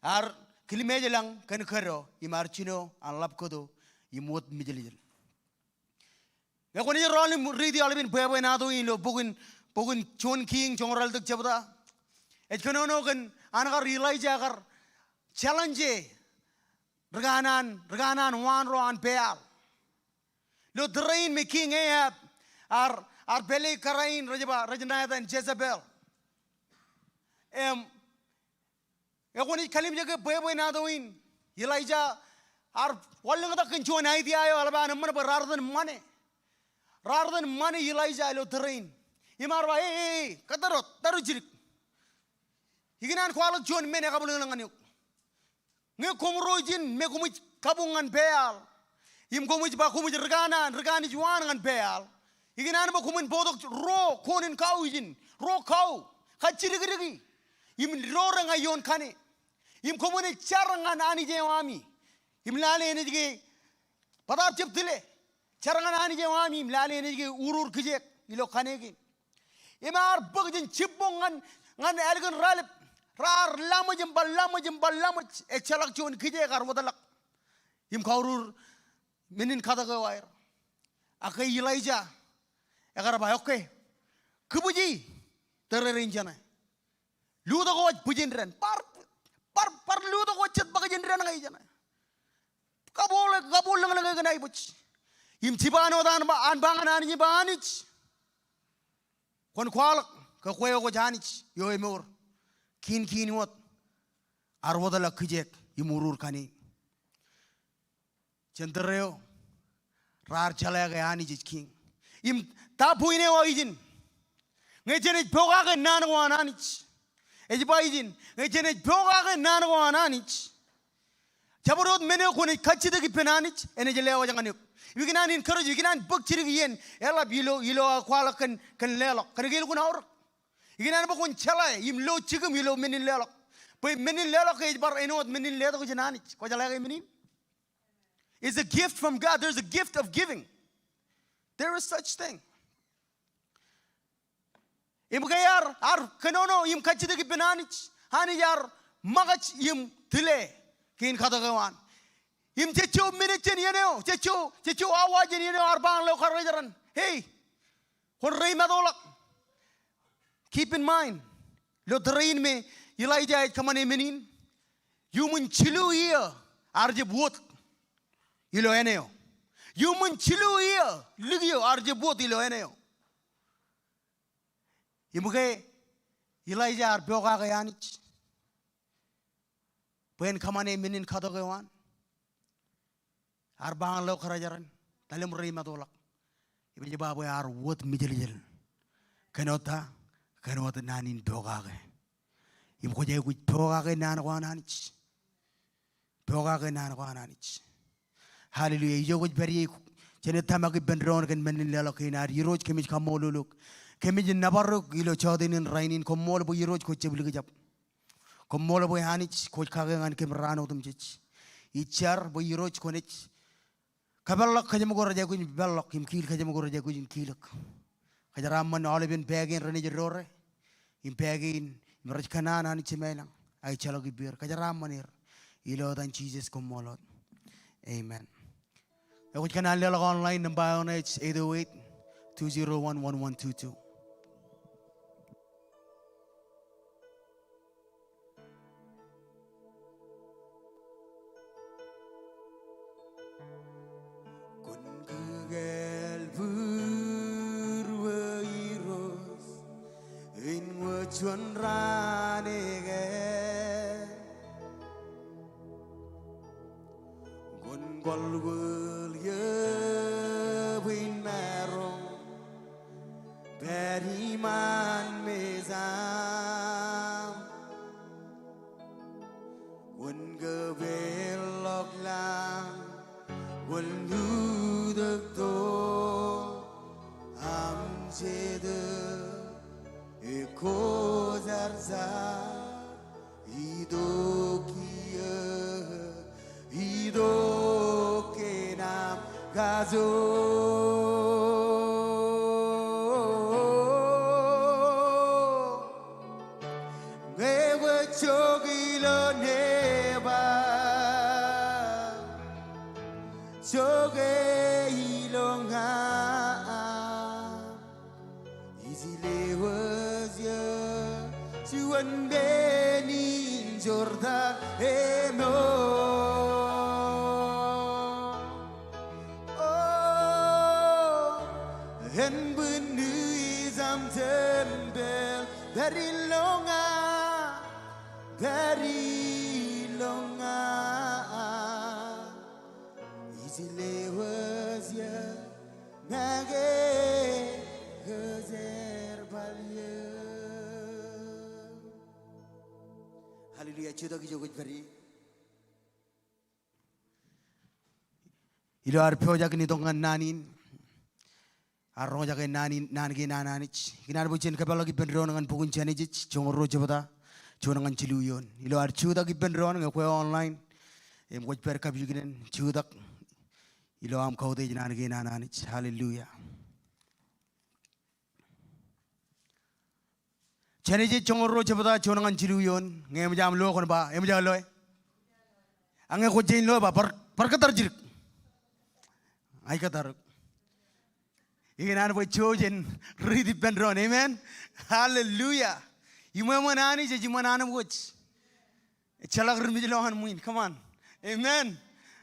ear kilmeej lañ kōn kōdọ, im ear jino an ḷap kōto, im wōt mijeljel. Ñe kwōnaaj rọọl im riiti aolepen bwebwenato in ilo bok in, bok in Juon Kiiñ joñoul ralitōk jebta, ej kōnono kōn an kar Elijah kar challenge e ri kanaan, ri kanaan waan ro an Baal. Ilo tōre in me Kiiñ Ahab ear, ear pāleik kōrā in rej ba, rej ṇa etan Jezebel. Im ñe kwōnaaj kalimjeke bwebwenato in, Elijah ear wanlōñtak kōn juon idea eo eḷap an eṃṃan bwe raar iten ṃane. Raar iten ṃane Elijah ilo tōre in. Im ear ba, e, e, e, kōttar wōt, tōttar jidik. Ikōṇaan kwaḷọk juon men ekabwilōñlōñ ñan eok. Ñe koṃro ijin me koṃij kabuñ ñan Baal, im koṃij ba koṃij ri kanaan, ri kanaan ej waan ñan Baal, ikōṇaan bwe koṃwin bōktok ruo koonin kau ijin, ruo kau, kajjidikdiki, im doore ña ioon kane. Im koṃwin jar ñan anij eo ami, im lale enaaj ke bōtaab jab tile. Jar ñan anij eo ami im lale enaaj ke urur kijeek ilo kane kein. Im ear bōk jān jibboñ ñan, ñan ālikin raelep. Raar laṃōj im bar laṃōj im bar laṃōj. Ejjeḷọk juon kijeek ear wōtlọk im kaurur men in katak eo aer. Ak ke Elijah ekar ba, okay, kūbwiji tōre rein jeṇe. Lutōk wōj bwijin dān. Bar, bar, bar lutōk wōj jet bōk jān dān ñe ijeṇe. Kabuul, kabuul lōñlōñ e kōn aibooj. Im jibaan wōt an ba, an ba ñan Anij im ba Anij, kwōn kwaḷọk ke kwe eo kwōj Anij eo emour. Kiin kiin wōt ar wōtlọk kijeek im urur kaṇe. Jen tōre eo raar jeḷā ke Anij ej kiiñ. Im ta point eo aō ijin. Ñe jenaaj pokake naan ko an Anij. Ej ba ijin, ñe jenaaj pokake naan ko an Anij, jabdewōt men eo kwōnaaj kajjitōk ippān Anij enaaj lewōj ñan eok. Im ikōṇaan encourage, ikōṇaan bōk jidik iien eḷap ilo, ilo aō kwaḷọk kōn, kōn leḷọk. Kōnke elukkuun aorōk. Ikōṇaan bwe kwōn jeḷā im lo jikiṃ ilo men in leḷọk. Bwe men in leḷọk ke ej bar āinwōt men in letok jān Anij. Kwōjeḷā ke men in? It's a gift from God. There's a gift of giving. There is such thing. Im ke ear, ear kōnono im kajjitōk ippān Anij, Anij ear ṃōkaj im tile kein katok eo an. Im jejjo minit jān iien eo, jejjo, jejjo awa jān iien eo ear ba ñan ḷeo karijeran, hey, kwōn reiṃatoḷọk. Keep in mind, ilo tōre in me Elijah ej kōṃṃane men in, iuṃwin jilu iiō ear jab wōt ilo āne eo. Iuṃwin jilu iiō, lik iiō ear jab wōt ilo āne eo. Im ke Elijah ear pokake Anij bwe en kōṃṃane men in katok eo an? Ear ba ñan ḷeo karijeran, etal im reiṃatoḷọk. Im ej ba bwe ear wōt mijeljel. Kōn wōt ta? Kōn wōt naan in pokake. Im kwōj aikuj pokake naan ko an Anij. Pokake naan ko an Anij. Hallelujah. Ijo kwōj pād ie, jen tōmak ippān doon kōn men in leḷọk kein ad. Irooj, kōmij kaṃṃoolol eok. Kōmij nōbar eok ilo jota in rainin. Koṃṃool bwe Irooj kwōj jab likjab. Koṃṃool bwe Anij kwōj kake ñan kōm raan otemjej. Ij jar bwe Irooj kwōnaaj kōpeḷḷọk kōjām ko rej aikuj in peḷḷọk im kiil kōjām ko rej aikuj in kiilōk. Kōjeraaṃṃan aolepen pā kein renaaj dore im pā kein im rej kōṇaan Anij Jemem ilañ. Ak ejjeḷọk ippāer. Kōjeraaṃṃan er. Ilo etan Jisōs koṃṃool wōt. Amen. Ekwōj kōṇaan leḷọk online, nōṃba eo eṇ ej eight oh eight, two zero one, one one two two. Kwōn kūk ālbwitwit Irooj, āinwōt juon raan ekāāl. Kwōn kwaḷ kwe ḷọk iọkwe in maroñ, pād iṃaan mejaṃ. Kwōn kōpeḷḷọk lañ, kwōn lutōk to aṃ Jetōb, ekkojarjar itok kiiō, itok kōn aṃ kajoor. Ñe kwōj jok ilo nebañ, jok ke ilo ña. Ij lewōj eō juon pein in Jordan emour. O, en bwin ij aṃ tempeḷ, pād ilo ña, pād ilo ña. Ij lewōj eō make kōjerbal eō. Hallelujah. Jutak ijo kwōj pād ie. Ilo ad pojak in itok ñan naan in, ad roñjake naan in, naan kein an Anij. Ikōṇaan bwe jen kōpeḷḷọk ippān doon ñan bok in Jenesis, joñoul ruo jebta, juon ñan jilu ioon. Ilo ad jutak ippān doon, ñe kwe online im kwōj pād kapijuknen, jutak ilo aṃ kautiej naan kein an Anij. Hallelujah. Jenesis joñoul ruo jebta, juon ñan jilu ioon. Ñe eṃōj aṃ lo kwōn ba, eṃōj aō loe? Ak ñe kwōj jañin loe, ba, bar, bar kōttar jidik. Ña ij kōttar eok. Ikōṇaan bwe jouj jen riit ippān doon. Amen. Hallelujah. Iṃōṃōn Anij ej iṃōn anemkwōj. Ejjeḷọk ri-mej lowaan ṃwiin. Come on. Amen.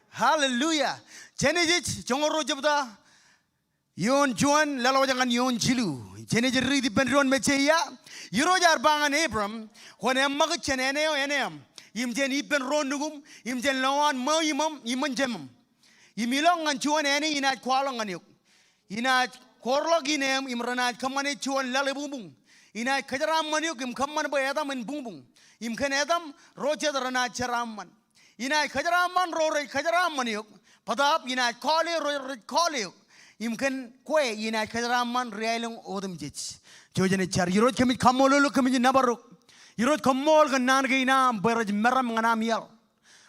Hallelujah. Jenesis joñoul ruo jebta eoon juon leḷọk ñan eoon jilu. Jenesis riit ippān doon mejje ia. Irooj ear ba ñan Abram, kwōn eṃṃakūt jān āne eo enaaj im jān ippān ro nukuṃ im jān lowaan ṃweo iṃōṃ iṃōn jemōṃ. Im ilọk ñan juon āne inaaj kwaḷọk ñan eok. Inaaj koorḷọk ineeṃ im renaaj kōṃṃane juon laḷ ebuñbuñ. Inaaj kōjeraaṃṃan eok im kōṃṃan bwe etaṃ en buñbuñ. Im kōn etaṃ ro jet renaaj jeraaṃṃan. Inaaj kōjeraaṃṃan ro rej kōjeraaṃṃan eok. Bōtaab inaaj kọọle ro rej kọọle eok. Im kōn kwe inaaj kōjeraaṃṃan ri-aelōñ otemjej. Jouj im jar. Irooj kōmij kaṃṃoolol eok, kōmij nōbar eok. Irooj koṃṃool kōn naan kein aṃ bwe rej meram ñan aṃ iaḷ.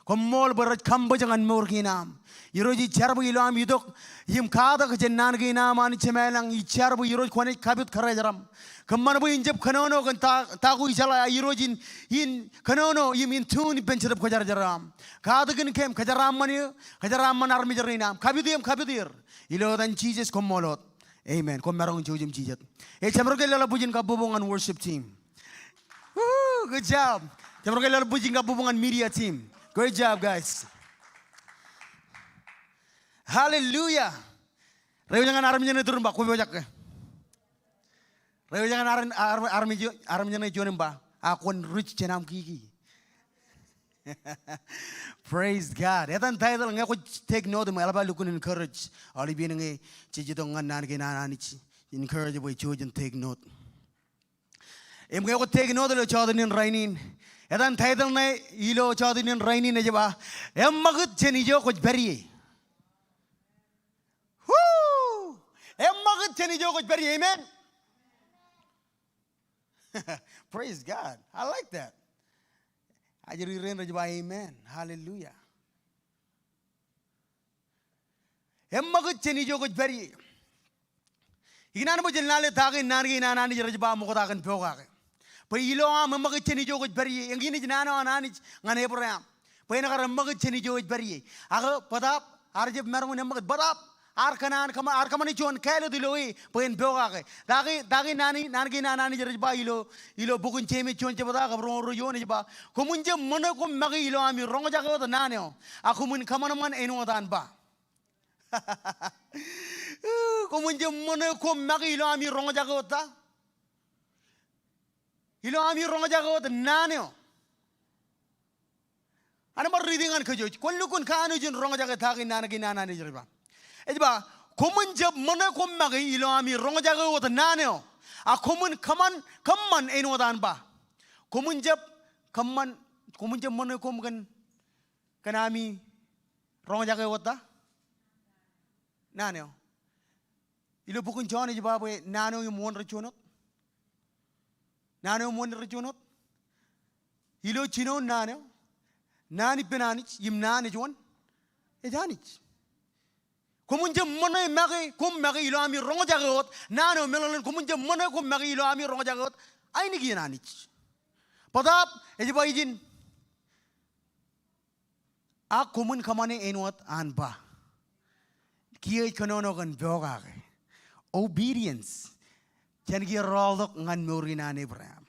Koṃṃool bwe rej kambōj ñan mour kein aṃ. Irooj ij jar bwe ilo am itok im katak jān naan kein aṃ Anij Jemem ilañ, ij jar bwe Irooj kwōnaaj kapit kōrā jeraṃ. Kōṃṃan bwe in jab kōnono kōn ta, ta ko ijeḷā, Irooj in, in kōnono im in tune ippān Jetōb Kwōjarjar eo aṃ. Katakin kōm, kōjeraaṃṃan eō, kōjeraaṃṃan armej rein aṃ. Kapit eō im kapit er. Ilo etan Jisōs koṃṃool wōt. Amen. Koṃ maroñ in jouj im jijet. Ej jab ro ke leḷọk bwijin kabbokbok ñan worship team. Woo, good job. Jab ro ke leḷọk bwijin kabbokbok ñan media team. Great job, guys. Hallelujah. Reiwōj ñan armej eo enaaj turin ba, kwō pojak ke. Reiwōj ñan ar-, ar-, armej, armej eo enaaj juon im ba, a kwōn rich jān aṃ kiki. Praise God. Etan title ñe kwōj take note im eḷap aō lukkuun encourage aolepān ñe jej itok ñan naan kein an Anij. Encourage bwe jej jouj im take note. Im ñe kwōj take note ilo jota in rainin. Etan title ṇe ilo jota in rainin ej ba, eṃṃakūt jān ijo kwōj pād ie. Woo! Eṃṃakūt jān ijo kwōj pād ie. Amen. Praise God. I like that. Ajri rein rej ba amen. Hallelujah. Eṃṃakūt jān ijo kwōj pād ie. Ikōṇaan bwe jen lale ta kein naan kein an Anij rej ba ṃokta kōn pokake. Bwe ilo aṃ eṃṃakūt jān ijo kwōj pād ie, eñin ej naan eo an Anij ñan Abraham. Bwe en kar eṃṃakūt jān ijo ej pād ie. Ak bōtaab, ear jab maroñ in eṃṃakūt. Bōtaab, ear kōṇaan kōṃ-, ear kōṃṃane juon kāālōt ilo e, bwe en pokake. Ta ke, ta ke naan, naan kein an Anij rej ba ilo, ilo bok in Jemes juon jebta kab roñoul ruo eoon ej ba, koṃwin jab ṃōṇe koṃ make ilo ami roñjake wōt naan eo, a koṃwin kōṃanṃan āinwōt an ba. Koṃwin jab ṃōṇe koṃ make ilo ami roñjake wōt ta? Ilo ami roñjake wōt naan eo. An bar riiti ñan kōj, kwōn lukkuun kanooj in roñjake ta kein naan kein an Anij rej ba. Ej ba, koṃwin jab ṃōṇe koṃ make ilo ami roñjake wōt naan eo, a koṃwin kōṃan, kōṃṃan āinwōt an ba. Koṃwin jab kōṃṃan, koṃwin jab ṃōṇe koṃ kōn, kōn ami roñjake wōt ta? Naan eo. Ilo bok in Jon ej ba bwe naan eo im wōn rej juon wōt. Naan eo im wōn rej juon wōt. Ilo jinoin naan eo, naan ippān Anij im naan ej wōn? Ej Anij. Koṃwin jab ṃōṇe make koṃ make ilo ami roñjake wōt naan eo, meḷeḷein koṃwin jab ṃōṇe koṃ make ilo ami roñjake wōt ainikien Anij. Bōtaab, ej ba ijin, ak koṃwin kōṃṃane āinwōt an ba. Kiiō ej kōnono kōn pokake. Obedience. Jān kiiō rọọltok ñan mour in an Abraham.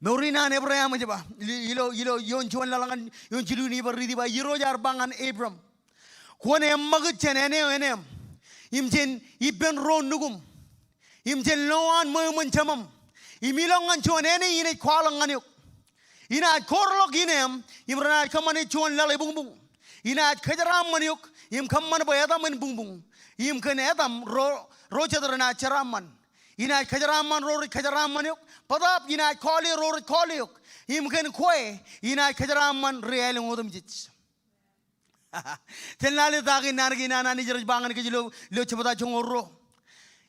Mour in an Abraham ej ba, ilo, ilo, ilo eoon juon leḷọk ñan eoon jilu in ij bar riiti ba, Irooj ear ba ñan Abram, kwōn eṃṃakūt jān āne eo enaaj im, im jān ippān ro nukuṃ, im jān lowaan ṃweo iṃōn jemōṃ, im ilọk ñan juon āne inaaj kwaḷọk ñan eok. Inaaj koorḷọk ineeṃ im renaaj kōṃṃane juon laḷ ebuñbuñ. Inaaj kōjeraaṃṃan eok im kōṃṃan bwe etaṃ en buñbuñ. Im kōn etaṃ ro, ro jet renaaj jeraaṃṃan. Inaaj kōjeraaṃṃan ro rej kōjeraaṃṃan eok. Bōtaab inaaj kọọle ro rej kọọle eok. Im kōn kwe inaaj kōjeraaṃṃan ri-aelōñ otemjej. Jen lale ta kein naan kein an Anij rej ba ñan kōj ilo, ilo jebta joñoul ruo.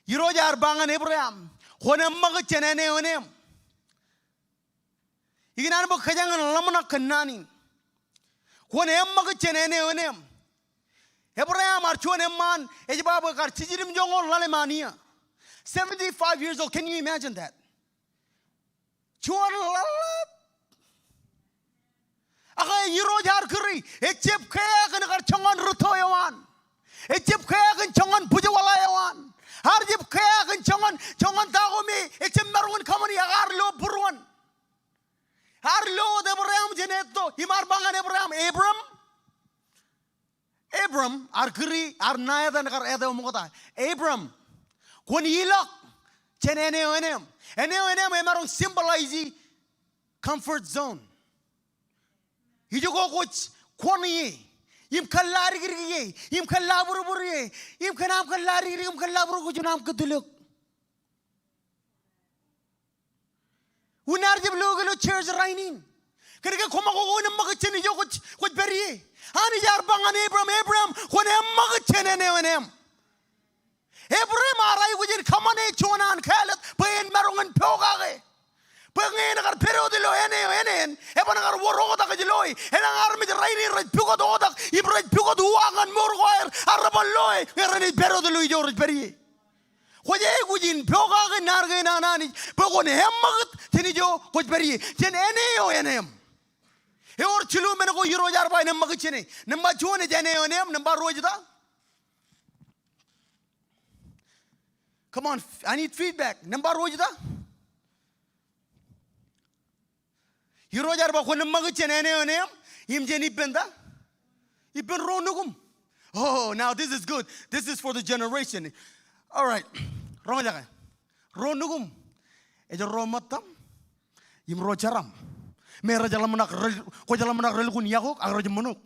Irooj ear ba ñan Abraham, kwōn eṃṃakūt jān āne eo enaaj im. Ikōṇaan bwe kōjeañ in ḷōmṇak kōn naan in. Kwōn eṃṃakūt jān āne eo enaaj im. Abraham ear juon eṃṃaan ej ba bwe kar jiljilimjuonñoul ḷalem an iiō. Seventy-five years old. Can you imagine that? Juon ḷaḷḷap. Ak Irooj ear kūri, ejjab kea kōn kar joñan rūtto eo an. Ejjab kea kōn joñan bwijwaḷa eo an. Ear jab kea kōn joñan, joñan ta ko me ejjab maroñ in kōṃṃani, ak ear lo būruon Im ear ba ñan Ebream, Ebream, Ebream, ear kūri, ear ṇa etan kar āt eo ṃokta. Ebream, kwōn ilọk jān āne eo eneeṃ. Āne eo eneeṃ emaroñ symbolize comfort zone. Ijoko kwōj kwōn ie, im kōllaadikdik ie, im kōllabūrbūr ie, im kōn aṃ kōllaadikdik im kōllabūrbūr kwōj juon aṃ kōtḷọk. Wūnin ear jab lo ke ilo church rainin. Kōnke koṃ ak kwōn eṃṃakūt jān ijo kwōj, kwōj pād ie. Anij ear ba ñan Ebream, Ebream, kwōn eṃṃakūt jān āne eo eneeṃ. Ebream ear aikuj in kōṃṃane juon an kāālōt bwe en maroñ in pokake. Bwe ñe en kar pād wōt ilo āne eo eneen, eban kar wōr oktak ej loe. Elōñ armej rainin rej pukot oktak, im rej pukot uwaak ñan mour ko aer, ak reban loe ñe renaaj pād wōt ilo ijo rej pād ie. Kwōj aikuj in pokake naan kein an Anij bwe kwōn eṃṃakūt jān ijo kwōj pād ie, jān āne eo eneeṃ. Ewōr jilu men ko Irooj ear ba en eṃṃakūt jāne. Nōṃba juon ej āne eo eneeṃ, nōṃba ruo ej ta? Come on, I need feedback. Nōṃba ruo ej ta? Irooj ear ba kwōn eṃṃakūt jān āne eo eneeṃ, im jān ippān ta? Ippān ro nukuṃ. Oh, now this is good. This is for the generation. All right. Roñjake. Ro nukuṃ ej ro ṃōttaṃ im ro jeraṃ. Me rej ḷōmṇak rel-, kwōj ḷōmṇak relukkuun iakok ak rej ṃōṇok.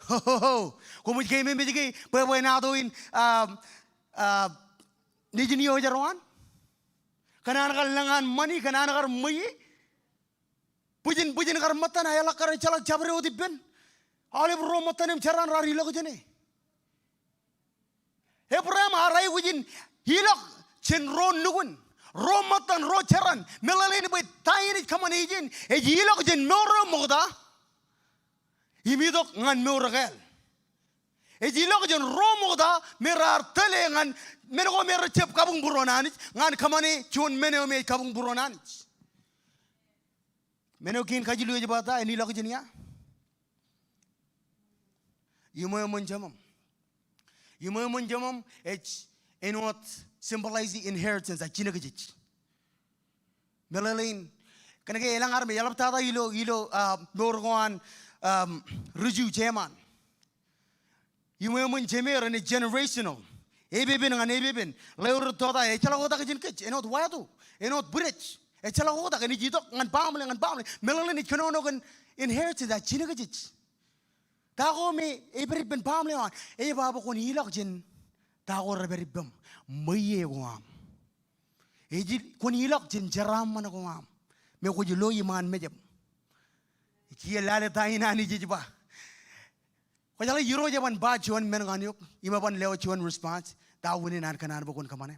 Ho, ho, ho. Koṃij keememej ke bwebwenato in, um, uh, nejin eo ej ro an? Kōn an kar lōñ an ṃani, kōn an kar ṃweiie. Bwijin, bwijin kar ṃōttan, a eḷak kar ejjeḷọk jabdewōt ippān. Aolep ro ṃōttan im jeran raar ilọk jāne. Ebream ear aikuj in ilọk jān ro nukun, ro ṃōttan, ro jeran. Meḷeḷein bwe ta in ej kōṃṃane ijin, ej ilọk jān mour eo ṃokta im itok ñan mour ekāāl. Ej ilọk jān ro ṃokta me raar tōle ñan men ko me rej jab kabuñbūruon Anij ñan kōṃṃane juon men eo me ej kabuñbūruon Anij. Men eo kein kajilu ej ba ta, en ilọk jān ia? Iṃweo ṃōn jeṃaṃ. Iṃweo ṃōn jeṃaṃ ej āinwōt symbolize inheritance, a jinōkjej. Meḷeḷein, kōnke elōñ armej, eḷaptata ilo, ilo, ah, mour ko an, um, ri-Ju jeṃaan. Iṃweo ṃōn jeṃe renaaj generational. Epepen ñan epepen. Ḷeo rūtto ta ejjeḷọk oktak jān kōj. Āinwōt wāto. Āinwōt bwidej. Ejjeḷọk oktak. Enaaj itok ñan baaṃle, ñan baaṃle. Meḷeḷein ej kōnono kōn inheritance, a jinōkjej. Ta ko me ej pād ippān baaṃle eo an. Ej ba bwe kwōn ilọk jān ta ko repād ippām. Ṃweiie ko aṃ. Ej il-, kwōn ilọk jān jeraaṃṃan ko aṃ me kwōj lo iṃaan mejaṃ. Kiiō lale ta in Anij ej ba. Kwōjeḷā Irooj eban ba juon men ñan eok, im eban lewōj juon response, ta wūnin an kōṇaan bwe kwōn kōṃṃane.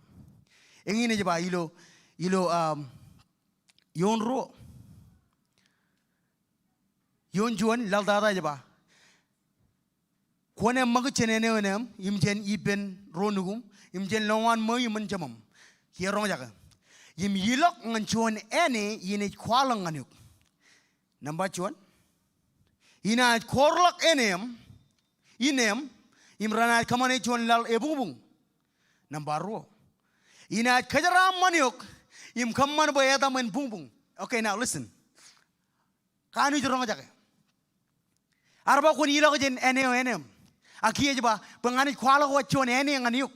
Eñin ej ba ilo, ilo, um, eoon ruo. Eoon juon, laḷ tata ej ba. Kwōn eṃṃakūt jān āne eo eneeṃ, im jān ippān ro nukuṃ, im jān lowaan ṃweo ṃōn jeṃaṃ. Kiiō roñjake. Im ilọk ñan juon āne inaaj kwaḷọk ñan eok. Nōṃba juon. Inaaj koorḷọk eneeṃ, ineeṃ, im renaaj kōṃṃane juon laḷ ebuñbuñ. Nōṃba ruo. Inaaj kōjeraaṃṃan eok, im kōṃṃan bwe etaṃ en buñbuñ. Okay, now listen. Kanooj roñjake. Ear ba kwōn ilọk jān āne eo eneeṃ. Ak kiiō ej ba, bwe ña naaj kwaḷọk wōt juon āne ñan eok.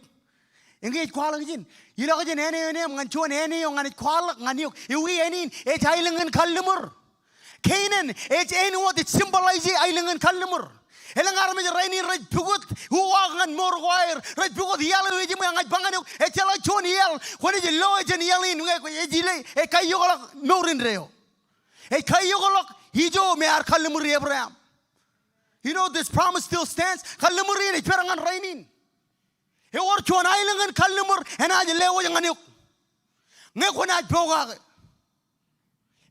Eñin ej kwaḷọk ijin. Ilọk jān āne eo eneeṃ ñan juon āne eo ña naaj kwaḷọk ñan eok. Ewi āne in? Ej aelōñ in kalliṃur. Kenan ej āinwōt ej symbolize aelōñ in kalliṃur. Elōñ armej rainin rej pukot uwaak ñan mour ko aer. Rej pukot iaḷ eo ejiṃwe, ña ij ba ñan eok, ejjeḷọk juon iaḷ kwōnaaj lo jān iaḷ in, ñe ej ilo, ej kaiyokḷọk mour indeeo. Ej kaiyokḷọk ijo me ear kalliṃuri Ebream. You know, this promise still stands. Kalliṃur in ej pād ñan rainin. Ewōr juon aelōñ in kalliṃur enaaj lewōj ñan eok ñe kwōnaaj pokake.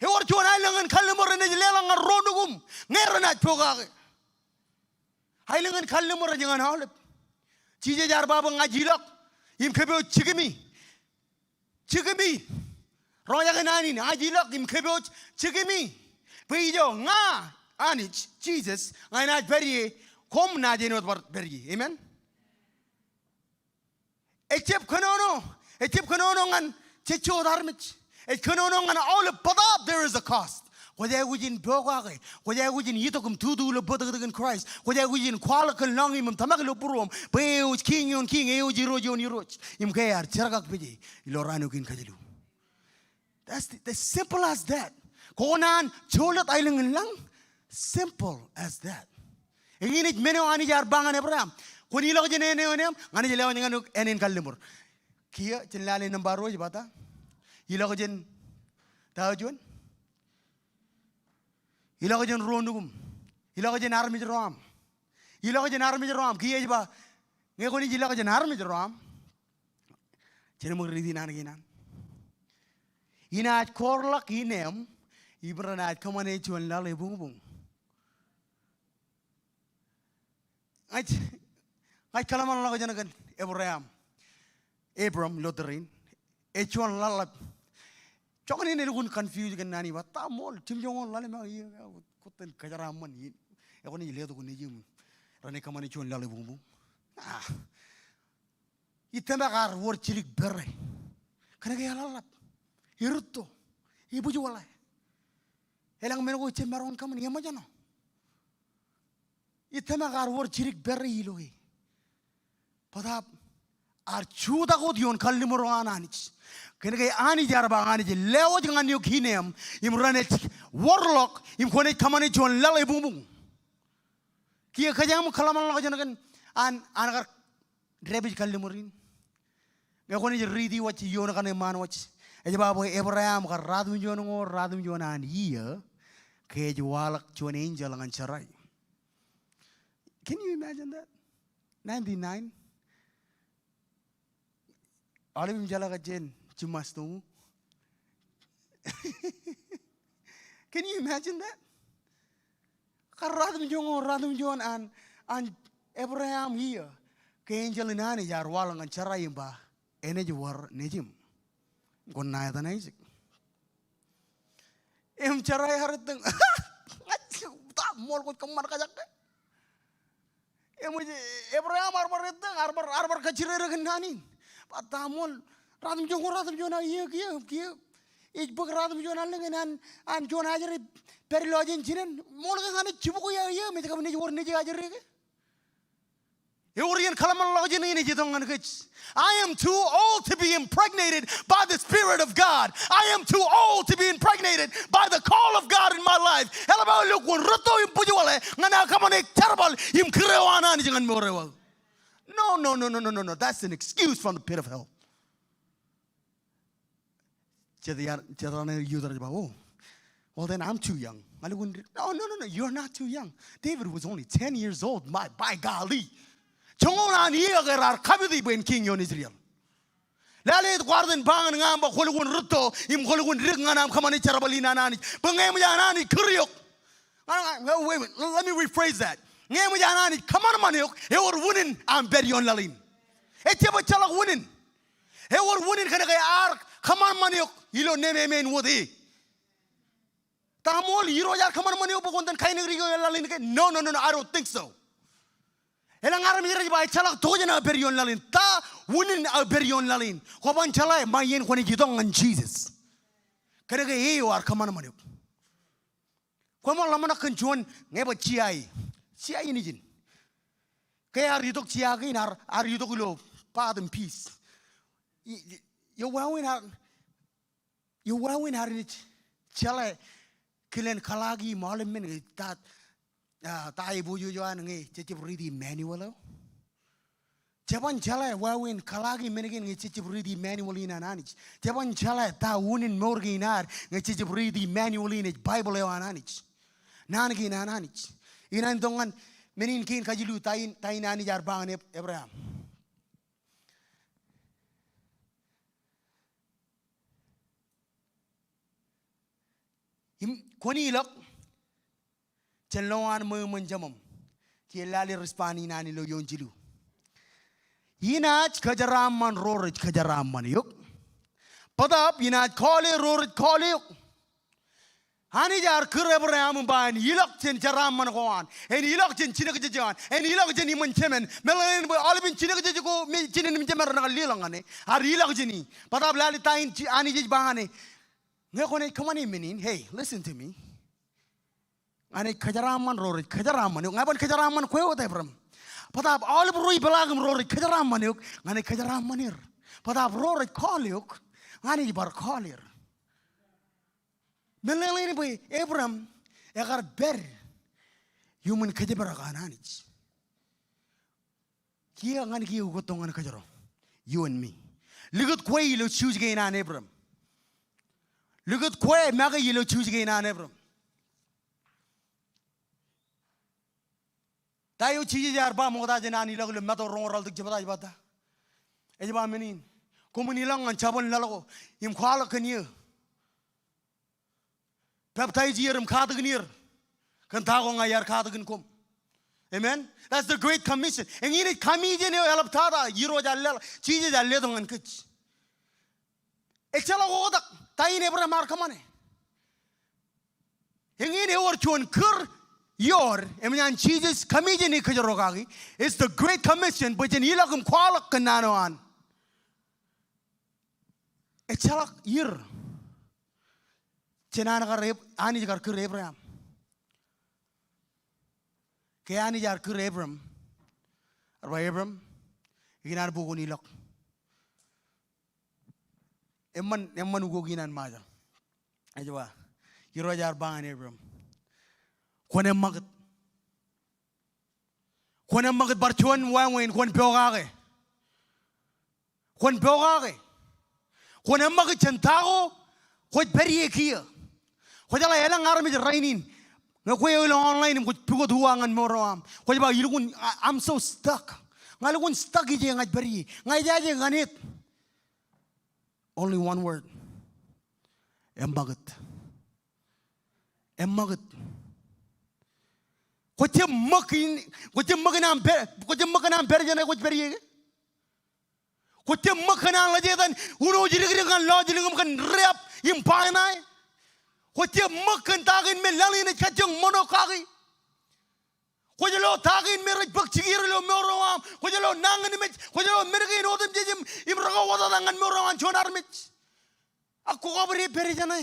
Ewōr juon aelōñ in kalliṃur enaaj leḷọk ñan ro nukuṃ ñe renaaj pokake. Aelōñ in kalliṃur ej ñan aolep. Jisōs ear ba bwe ña ij ilọk im kōpooj jikimi. Jikimi. Roñjake naan in, ña ij ilọk im kōpooj jikimi. Bwe ijo ña, Anij, Jisōs, ña inaaj pād ie, koṃ naaj āinwōt bar pād ie. Amen? Ejjab kōnono, ejjab kōnono ñan jejjo wōt armej. Ej kōnono ñan aolep, bōtaab there is a cost. Kwōj aikuj in pokake. Kwōj aikuj in itok im tutu ilo bōtōktōkin Christ. Kwōj aikuj in kwaḷọk kōn lọñiṃ im tōmak ilo būruōṃ. Bwe eō ej Kiiñ ioon kiiñ, eō ej Irooj ioon irooj. Im ke ear jerkakpeje ilo raan eo kein kajilu. That's the, the simple as that. Kwō naan jolōt aelōñ in lañ. Simple as that. Eñin ej men eo Anij ear ba ñan Ebream. Kwōn ilọk jān āne eo aṃ, ñan ij lewōj ñan eok āne in kalliṃur. Kiiō, jen lale nōṃba ruo ej ba ta? Ilọk jān ta eo juon? Ilọk jān ro nukuṃ. Ilọk jān armej ro aṃ. Ilọk jān armej ro aṃ. Kiiō ej ba, ñe kwōnaaj ilọk jān armej ro aṃ, jen ṃōk riiti naan kein an. Inaaj kọọrḷọk ineeṃ, im renaaj kōṃṃane juon laḷ ebuñbuñ. Ña ij, ña ij kōḷmānḷọkjeṇ kōn Ebream. Abram ilo tōre in. Ej juon laḷḷap. Joñan in elukkuun confuse kōn naan in, ba ta ṃool, jimjuonñoul laḷ eo aṃ, iiō, kwōj ten kōjeraaṃṃan in. Ekwōnaaj letok nejiṃ. Renaaj kōṃṃane juon laḷ ebuñbuñ. Ah. Ij tōmak ar wōr jidik pere. Kōnke eḷaḷḷap. Erūtto. Ebwijwōḷā. Elōñ men ko ejjab maroñ in kōṃṃan, eṃōjṇọ. Ij tōmak ar wōr jidik pere ilo e. Bōtaab ar jutak wōt ioon kalliṃur eo an Anij. Kōnke Anij ear ba ñan eok, lewōj ñan eok ineeṃ, im renaaj wōrḷọk, im kwōnaaj kōṃṃane juon laḷ ebuñbuñ. Kiiō kōjeañ im kōḷmānḷọkjeṇ kōn an, an kar dāpij kalliṃur in. Ñe kwōnaaj riiti waj ioon kaṇe ṃaan waj. Ej ba bwe Ebream kar ratimjuonñoul ratimjuon an iiō, ke ej waḷọk juon enjeḷ ñan Sarai. Can you imagine that? Ninety-nine. Aolep im jeḷā kajjien jiṃṃas toṃ. Can you imagine that? Kar ratimjuonñoul ratimjuon an, an Ebream iiō, ke enjeḷ in Anij ear waḷọk ñan Sarai im ba, enaaj wōr nejiṃ. Kwōn ṇa etan Aisak. Im Sarai ear ettōñ. Ta ṃool kwōj kōṃṃan kajak ke? Eṃōj, Ebream ear bar ettōñ, ear bar, ear bar kajjirere kōn naan in. Ba ta ṃool, ratimjuonñoul ratimjuon an iiō kiiō, kiiō. Ej bōk ratimjuon allōñ in an, an juon ajri pād ilo jān jinen. Ṃool ke ñan ej jibukwi aō iiō, im ej kab naaj wōr nejiṃ ajri ke? Ewōr iien kōḷmānḷọkjeṇ in ej itok ñan kōj. I am too old to be impregnated by the Spirit of God. I am too old to be impregnated by the call of God in my life. Eḷap aō ilo kwōn rūtto im bwijwōḷā ñan aō kōṃṃane jerbal im kūr eo an Anij ñan mour eo aō. No, no, no, no, no, no, no. That's an excuse from the pit of hell. Jet iar, jet raṇe eo iutak ej ba, "Oh, well then I'm too young." Ña lukkuun, no, no, no, no, you're not too young. David was only ten years old, my, by golly. Joñoul an iiō ke raar kapiti bwe en kiiñ ioon Israel. Lale ej kwaar ten ba ñan ña im ba kwō lukkuun rūtto, im kwō lukkuun dik ñan aṃ kōṃṃane jerbal in an Anij. Bwe ñe eṃōj an Anij kūr eok. Ña, ña, wait, wait, let me rephrase that. Ñe eṃōj an Anij kōṃanṃan eok, ewōr unin aṃ pād ioon laḷ in. Ejjab ejjeḷọk unin. Ewōr unin kōnke ear kōṃanṃan eok ilo nemāmein wōt e. Ta ṃool Irooj ear kōṃanṃan eok bwe kwōn ten kainōkdikdik ioon laḷ in ke? No, no, no, no, I don't think so. Elōñ armej rej ba ejjeḷọk tokjān aō pād ioon laḷ in. Ta unin aō pād ioon laḷ in? Kwōban jeḷā ṃae iien kwōnaaj itok ñan Jisōs. Kōnke e eo ear kōṃanṃan eok. Kwōmaroñ ḷōmṇak kōn juon, ñe ba C I A. C I A nejin. Ke ear itok C I A kein ear, ear itok ilo path im peace. I, i, eo wāween ear, eo wāween ear naaj jeḷā kilen kōḷaaki im aolep men ñe ta, ah, ta epojoj eo an ñe jejjab riiti manual eo. Jeban jeḷā wāween kōḷaaki men kein ñe jejjab riiti manual in an Anij. Jeban jeḷā ta unin mour kein ad ñe jejjab riiti manual in ej Baibōḷ eo an Anij. Naan kein an Anij. Inaaj itok ñan men in kein kajilu ta in, ta in Anij ear ba ñan Eb-, Ebream. Im kwōn ilọk jān lowaan ṃweo iṃōn jeṃaṃ. Kiiō lale respond in an ilo eoon jilu. Inaaj kōjeraaṃṃan ro rej kōjeraaṃṃan eok. Bōtaab inaaj kọọle ro rej kọọle eok. Anij ear kūr Ebream im ba en ilọk jān jeraaṃṃan ko an. En ilọk jān jinōkjeje eo an. En ilọk jān iṃōn jemān. Meḷeḷein bwe aolepen jinōkjeje ko me jinen im jemān renaaj kar leḷọk ñan e. Ear ilọk jān e. Bōtaab lale ta in ji-, Anij ej ba ñan e. Ñe kwōnaaj kōṃṃane men in, hey, listen to me. ña ij kōjeraaṃṃan ro rej kōjeraaṃṃan eok. Ña ban kōjeraaṃṃan kwe wōt Ebram. Bōtaab aolep ro ipeḷaakim ro rej kōjeraaṃṃan eok, ña ij kōjeraaṃṃan er. Bōtaab ro rej call eok, ña ij bar call er. Men lelōñ in bwe Ebram ekar pād iuṃwin kōjparok an Anij. Kiiō ñan kiiō ukōttok ñan kōjro. You and me. Likūt kwe ilo juice kein an Ebram. Likūt kwe make ilo juice kein an Ebram. Ta eo Jisōs ear ba ṃokta jān an ilọk ilo Matu roñoul ralitōk jebta ej ba ta? Ej ba men in. Koṃwin ilọk ñan jabōn laḷ ko im kwaḷọk kōn eō. Peptaij er im katakin er kōn ta ko ña iar katakin koṃ. Amen. That's the Great Commission. Eñin ej commission eo eḷaptata Irooj ear leḷọk, Jisōs ear letok ñan kōj. Ejjeḷọk oktak ta in Ebram ear kōṃṃane. Eñin ewōr juon kūr iood im ñan Jisōs commission in kōjro kaki. It's the Great Commission, bwe jen ilọk im kwaḷọk kōn naan eo an. Ejjeḷọk er jān an kar Ab-, Anij kar kūr Ebram. Ke Anij ear kūr Ebram, ear ba Ebram, ikōṇaan bwe kwōn ilọk. Eṃṃan, eṃṃan ukok in an Ṃajeḷ. Ej ba, Irooj ear ba ñan Ebram, kwōn eṃṃakūt. Kwōn eṃṃakūt, bar juon wāween, kwōn pokake. Kwōn pokake. Kwōn eṃṃakūt jān ta ko kwōj pād ie kiiō. Kwōjeḷā elōñ armej rainin ñe kwe eo ilo online im kwōj pukot uwaak ñan mour eo aṃ, kwōj ba, ilukkuun, I, I'm so stuck. Ña lukkuun stuck ije ña ij pād ie. Ña ijaje ñan eō. Only one word. Eṃṃakūt. Eṃṃakūt. Kwō jab ṃōk in, kwō jab ṃōk in aṃ pād, kwō jab ṃōk in aṃ pād jāne kwōj pād ie ke? Kwō jab ṃōk kōn an ḷōjetan unooj dikdik ñan lọjilñim kōn rep im baeṇae? Kwō jab ṃōk kōn ta kein me laḷ in ej kajjioñ ṃōṇō kaki? Kwōj lo ta kein me rej bōk jikier ilo mour eo aṃ? Kwōj lo nañinmej? Kwōj lo men kein otemjej im, im rekauwōtata ñan mour eo an juon armej? Ak kwō kobōd e pād jāne.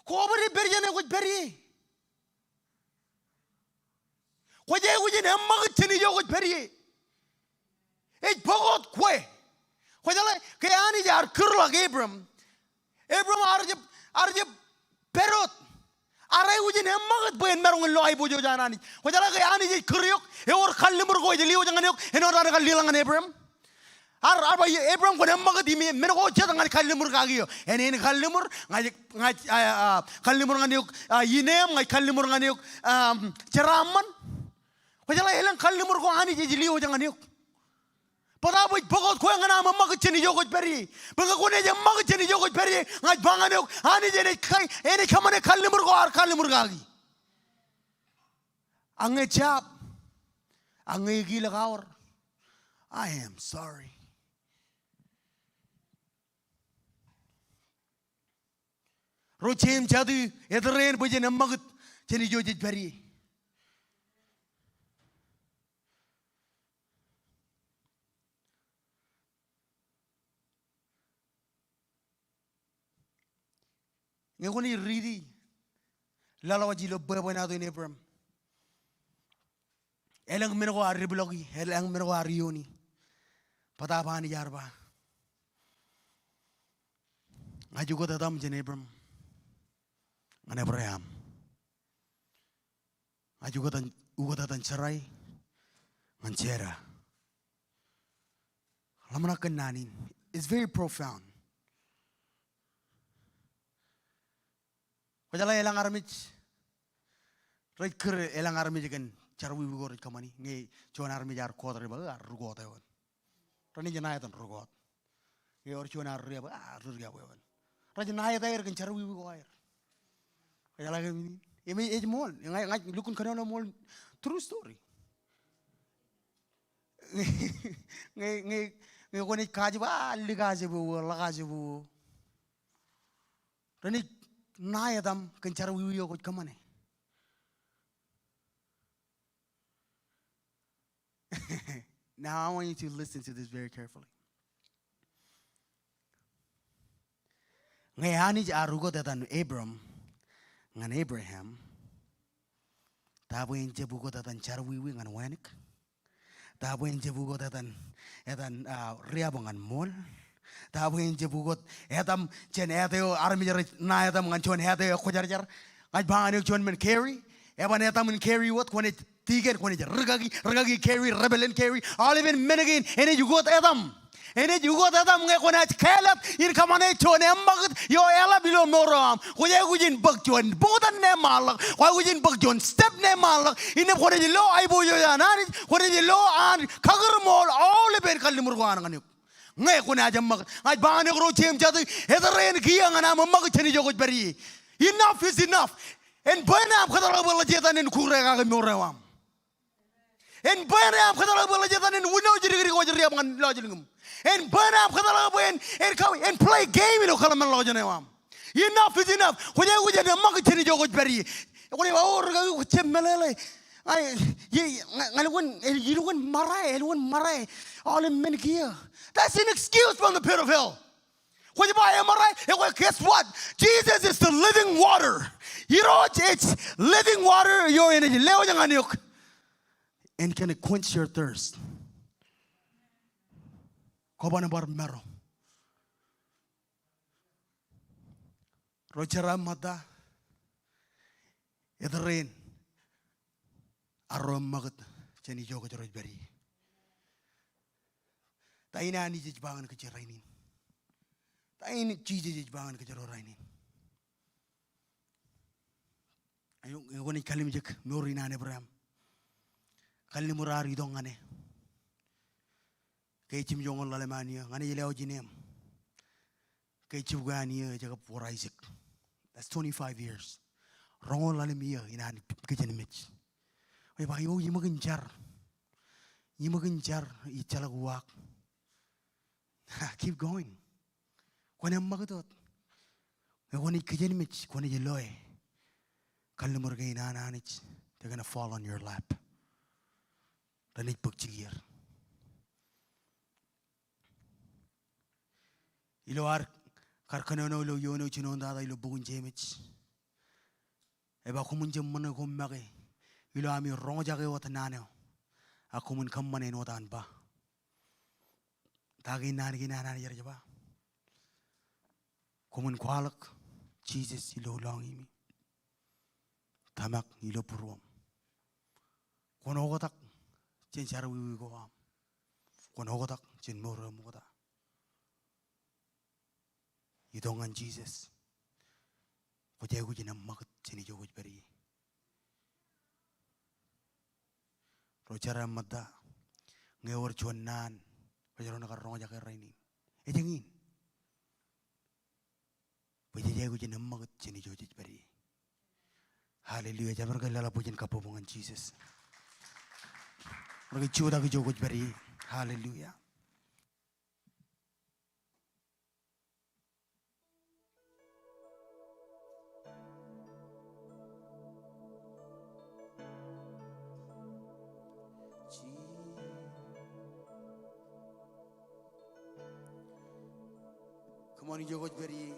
Kwō kobōd e pād jāne kwōj pād ie. Kwōj aikuj in eṃṃakūt jān ijo kwōj pād ie. Ej bōk wōt kwe. Kwōjeḷā ke Anij ear kūrḷọk Abram, Abram ear jab, ear jab pād wōt. Ear aikuj in eṃṃakūt bwe en maroñ in lo aiboojoj an Anij. Kwōjeḷā ke Anij ej kūr eok, ewōr kalliṃur ko ej liwōj ñan eok āinwōt an kar liḷọk ñan Abram. Ear, ear ba Abram, kwōn eṃṃakūt im men ko jet ña ij kalliṃur kaki eō. Enaaj kalliṃur, ña ij, ña ij, a, a, kalliṃur ñan eok, a, ineeṃ, ña ij kalliṃur ñan eok, um, jeraaṃṃan. Kwōjeḷā elōñ kalliṃur ko Anij ej liwōj ñan eok. Bōtaab ej bōk wōt kwe ñan aṃ eṃṃakūt jān ijo kwōj pād ie. Bwe ñe kwōnaaj eṃṃakūt jān ijo kwōj pād ie, ña ij ba ñan eok, Anij enaaj ka-, enaaj kōṃṃane kalliṃur ko ear kalliṃur kaki. Ak ñe ejjab, ak ñe ekilōk aor, I am sorry. Ro jeiū im jatū, etōr eṇ bwe jen eṃṃakūt jān ijo jej pād ie. Ñe kwōnaaj riiti laḷ wōj ilo bwebwenato in Abram, elōñ men ko ear depḷọki, elōñ men ko ear iiooni. Bōtaab Anij ear ba, ña ij ukōt etaṃ jān Abram ñan Abraham. Ña ij ukōt, ukōt etaṃ Sarai ñan Sera. Ḷōmṇak kōn naan in. It's very profound. Kwōjeḷā elōñ armej rej kūr elōñ armej kōn jerọwiwi ko rej kōṃṃani, ñe juon armej ear quote rej ba, ear ri-quote eoon. Renaaj ṇa etan ri-quote. Ñe ewōr juon ear ri-quote, a, ri-quote eoon. Rej ṇa eta er kōn jerọwiwi ko aer. Kwōjeḷā ke men in, im ej ṃool, ña, ña ij lukkuun kōnono ṃool, true story. Ñe, ñe, ñe kwōnaaj kajjitōk, a, likajepo, likajepo. Renaaj ṇa etaṃ kōn jerọwiwi eo kwōj kōṃṃane. Now I want you to listen to this very carefully. Ñe Anij ear ukōt etan Abram ñan Abraham, Ta bwe en jab ukōt etan jerọwiwi ñan wānōk? Ta bwe en jab ukōt etan, etan, ah, riab ñan ṃool? Ta bwe en jab ukōt etaṃ jān āt eo armej rej ṇa etaṃ ñan juon āt eo ekwōjarjar? Ña ij ba ñan eok juon men, Carrie. Eban etaṃ in Carrie wōt, kwōnaaj tikōn, kwōnaaj rūkaki, rūkaki Carrie, rebelen Carrie. Aolepen men kein enaaj ukōt etaṃ. Enaaj ukōt etaṃ ñe kwōnaaj kāālōt in kōṃṃane juon eṃṃakūt eo eḷap ilo mour eo aṃ. Kwōj aikuj in bōk juon buñtōn ṇe ṃaanḷọk. Kwōj aikuj in bōk juon step ṇe ṃaanḷọk. Innām kwōnaaj lo aiboojoj an Anij, kwōnaaj lo an kakūrmool aolepen kalliṃur ko an ñan eok. Ñe kwōnaaj eṃṃakūt. Ña ij ba ñan eok ro jeiū im jatū, etōreen kiiō ñan aṃ eṃṃakūt jān ijo kwōj pād ie. Enough is enough. En bwe en aṃ kōtḷọk bwe ḷe Setan en kure kake mour eo aṃ. En bwe en aṃ kōtḷọk bwe ḷe Setan en wūnooj dikdik ko ej riab ñan lọjilñūṃ. En bwe en aṃ kōtḷọk bwe en, en kawe, en play game ilo kōḷmānḷọkjeṇ eo aṃ. Enough is enough. Kwōj aikuj in eṃṃakūt jān ijo kwōj pād ie. Kwōnaaj ba, o, rūkaki, kwōj jab meḷeḷe. Ña, ye, ña, ña lukkuun, eh, ilukkuun ṃōrā, ilukkuun ṃōrā aolep men kiiō. That's an excuse from the pit of hell. Kwōj ba eṃōrā, ekwe, guess what? Jesus is the living water. Irooj ej living water eo enaaj lewōj ñan eok. And can quench your thirst. Kwōban bar maro. Ro jeraaṃṃan ta, etōreen arro eṃṃakūt jān ijo kōjro ej pād ie. Ta in Anij ej ba ñan kōjro rainin? Ta in Jisōs ej ba ñan kōjro rainin? Eñin kwōnaaj kallimjek mour in an Ebream. Kalliṃur ear itok ñan e. Ke jimjuonñoul ḷalem an iiō, ñan ej lewōj ineeṃ. Ke jibukwi an iiō ejjab wōr Aisak. That's twenty-five years. Roñoul ḷalem iiō in an kijenmej. Ej ba, o, iṃōk in jar. Iṃōk in jar, ejjeḷọk uwaak. Keep going. Kwōn eṃṃakūt wōt. Ñe kwōnaaj kijenmej, kwōnaaj loe. Kalliṃur kein an Anij, they're gonna fall on your lap. Renaaj bōk jikier. Ilo ad kar kōnono ilo iioon eo jinoin tata ilo bok in Jemes, ej ba, koṃwin jab ṃōṇōṇō ko make ilo ami roñjake wōt naan eo, ak koṃwin kōṃṃane āinwōt an ba. Ta kein naan kein an Anij ej ba? Koṃwin kwaḷọk Jisōs ilo lọñiimi, tōmak ilo būruōṃ. Kwōn oktak jān jerọwiwi ko aṃ. Kwōn oktak jān mour eo ṃokta. Itok ñan Jisōs. Kwōj aikuj in eṃṃakūt jān ijo kwōj pād ie. Ro jeraaṃṃan ta, ñe ewōr juon naan kōjro naaj kar roñjake rainin, ej eñin. Bwe jej aikuj in eṃṃakūt jān ijo jej pād ie. Hallelujah. Jabdewōt ke leḷọk bwijin kabbokbok ñan Jisōs. Rej jutak ijo kwōj pād ie. Hallelujah. Come on, ijo kwōj pād ie.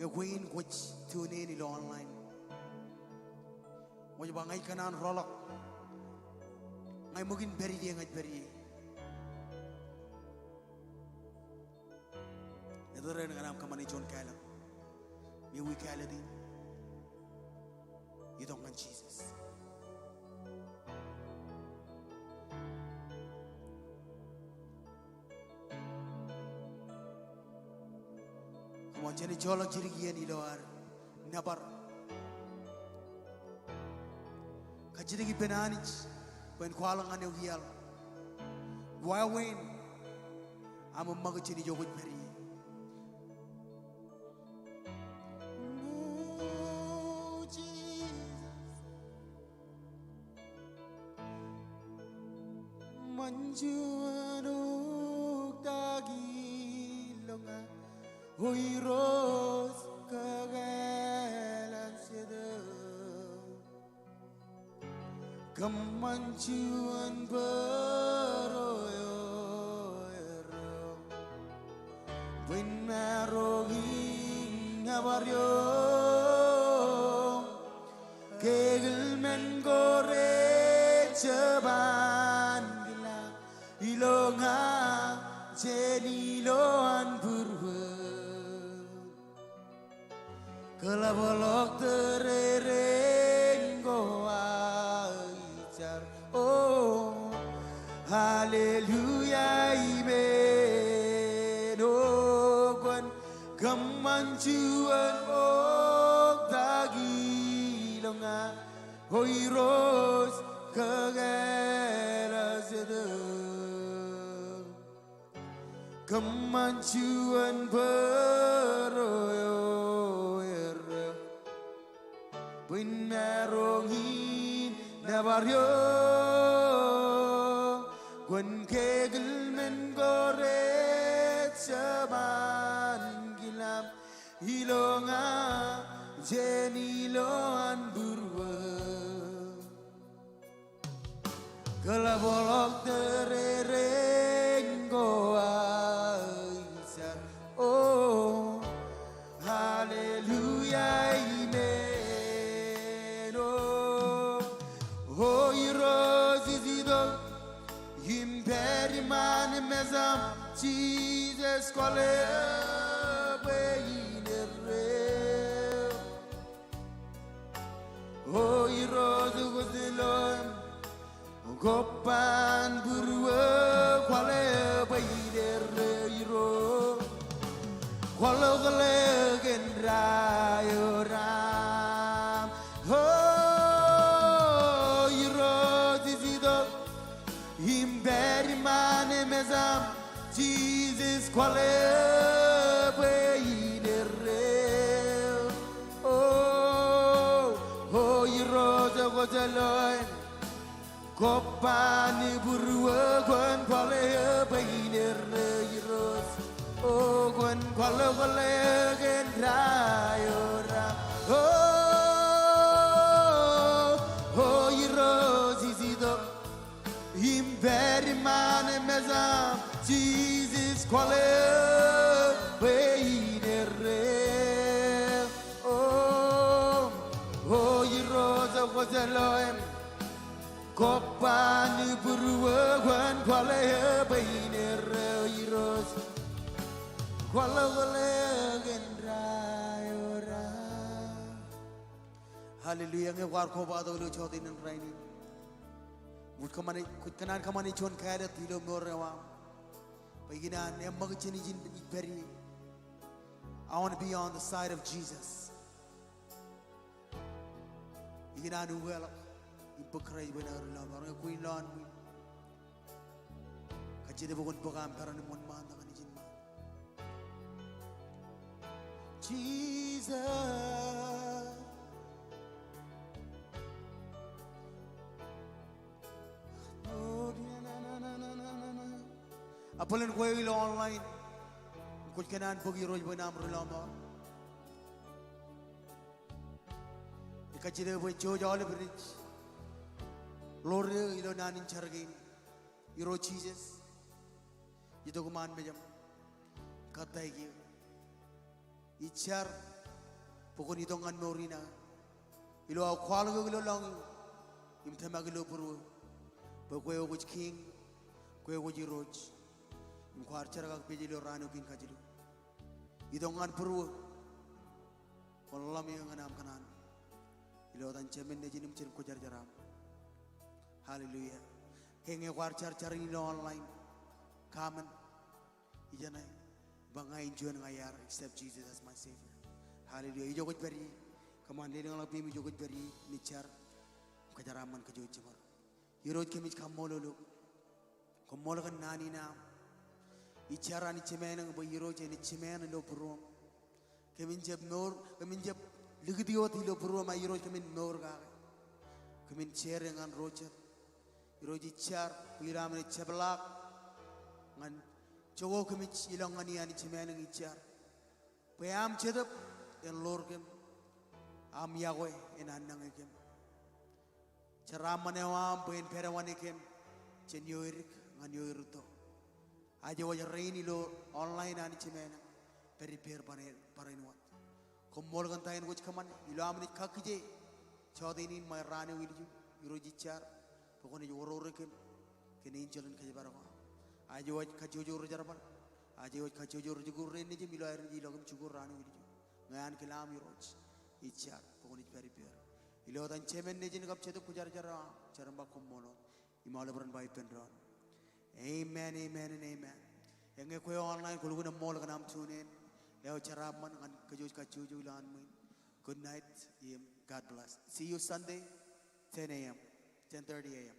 Ñe kwe in kwōj tune in ilo online, kwōj ba, ña ij kōṇaan rọọlḷọk. Ña ij ṃōk in pād ie, ña ij pād ie. Etōreen ñan aṃ kōṃṃane juon kāālōt. Mewi kāālōt in. Itok ñan Jisōs. Come on, jen joḷọk jidik iien ilo ad nōbar. Kajjitōk ippān Anij bwe en kwaḷọk ñan eok iaḷ. Wāween aṃ eṃṃakūt jān ijo kwōj pād ie. Ṃōn juon oktak ilo ña, O Irooj, kakōḷḷap jet eō. Kōṃṃan juon bōro eo erro, bwe en maroñ in nōbar eok. Ke kōl men ko rej jab an kilaab ilo ña jān ilowaan būruō. Kōḷapḷọk tōre rein ko aō jar. O, hallelujah, amen. O, kwōn kōṃṃan juon oktak ilo ña, O Irooj kōkāāl jet. Kōṃṃan juon bōro eo erreo, bwe in maroñ in nōbar eok. Kwōn kekil men ko rej jab an kilaab ilo ña jān ilowaan būruō. Kōḷapḷọk tōre rein ko aō jar. O, hallelujah, amen. O, O Irooj ij itok im pād iṃaan mejaṃ, Jisōs, kwaḷọk bwe in erreo. O Irooj, kwōj lo im kobban būruō, kwaḷọk bwe in erreo Irooj. Kwaḷọkḷọk kōn dra eo raṃ. O Irooj, ij itok im pād iṃaan mejaṃ, Jisōs, kwaḷọk bwe in erreo. O, O Irooj, kwōj lo im kobban būruō, kwōn kwaḷọk bwe in erreo Irooj. O, kwōn kwaḷọkḷọk kōn dra eo raṃ. O, O Irooj, ij itok im pād iṃaan mejaṃ, Jisōs, kwaḷọk bwe in erreo. O, O Irooj, kwōj lo im kobban būruō, kwōn kwaḷọk bwe in erreo Irooj. Kwaḷọkḷọk kōn dra eo raṃ. Hallelujah. Ñe kwaar kobatok ilo jota in rainin, kwōj kōṃṃane, kwōj kōṇaan kōṃṃane juon kāālōt ilo mour eo aṃ bwe ikōṇaan eṃṃakūt jān ijin ij pād ie. I want to be on the side of Jesus. Ikōṇaan ukeḷọk im bōk Kraist bwe en aō ri lọmọọr. Ñe kwe in lowaan ṃwiin, kajjitōk bwe kwōn bōk aṃ peran im wōnṃaantak ñan ijin ṃaan. Jesus. A bōlen kwe eo ilo online, kwōj kōṇaan bōk Irooj bwe en aṃ ri lọmọọr. Ij kajjitōk bwe jouj aolep rej ḷoor eō ilo naan in jar kein. Irooj Jisōs, itok iṃaan mejaṃ. Kōttāik eō. Ij jar bwe kwōn itok ñan mour in aō ilo aō kwaḷọk eok ilo lọñiō im tōmak ilo būruō bwe kwe eo kwōj kiiñ, kwe eo kwōj Irooj. Im kwaar jerkakpeje ilo raan eo kein kajilu. Itok ñan būruō. Kwōn ḷōmṇak ñan aṃ kōṇaan ilo etan Jemān, Nejin im Kwōjarjar aṃ. Hallelujah. Ke ñe kwaar jar jar in ilo online, comment, ijeṇe, bwe ña in juon ña iar accept Jesus as my Savior. Hallelujah. Ijo kwōj pād ie, kōṃṃan lelōñḷọk peiṃ, ijo kwōj pād ie, naaj jar im kōjeraaṃṃan kōj jiṃor. Irooj, kōmij kaṃṃoolol eok. Koṃṃool kōn naan in aṃ. Ij jar Anij Jemān bwe Irooj enaaj jemān ilo būruōṃ. Kōmin jab mour, kōmin jab likūti wōt ilo būruōṃ, a Irooj kōmin mour kake. Kōmin share ñan ro jet. Irooj, ij jar bwe ilo am naaj jepḷaak ñan jokwe kōmij ilọk ñan e, Anij Jemān, ij jar bwe aṃ Jetōb en ḷoor kōm, aṃ iọkwe en annañe kōm. Jeraaṃṃan eo aṃ bwe en pād wōṇāān kōm jān ioedik ñan ioerūtto. Aje wōj rein ilo online, Anij Jemān, pād ippāer barāinwōt. Koṃṃool kōn ta in kwōj kōṃṃane ilo am naaj kakkije Jọteen in ṃae raan eo ilju, Irooj ij jar bwe kwōnaaj orore kōm kōn enjeḷ in kōjparok eo aṃ. Aje waj kajjojo ri jerbal, aje waj kajjojo ri jikuuḷ rein nejūṃ ilo aer naaj ilọk im jikuuḷ raan eo ilju. Ñe ankilaan Irooj, ij jar bwe kwōnaaj pād ippāer. Ilo etan Jemān, Nejin kab Jetōb Kwōjarjar eo aṃ, jar im ba koṃṃool wōt im aolep ren ba ippān doon. Amen, amen, and amen. Eñe kwe eo online, kwōlukkuun eṃṃool kōn aṃ tune in. Eo jeraaṃṃan ñan kōj kajjojo ilowaan ṃwiin. Good night im God bless. See you Sunday, ten a.m., ten thirty a.m.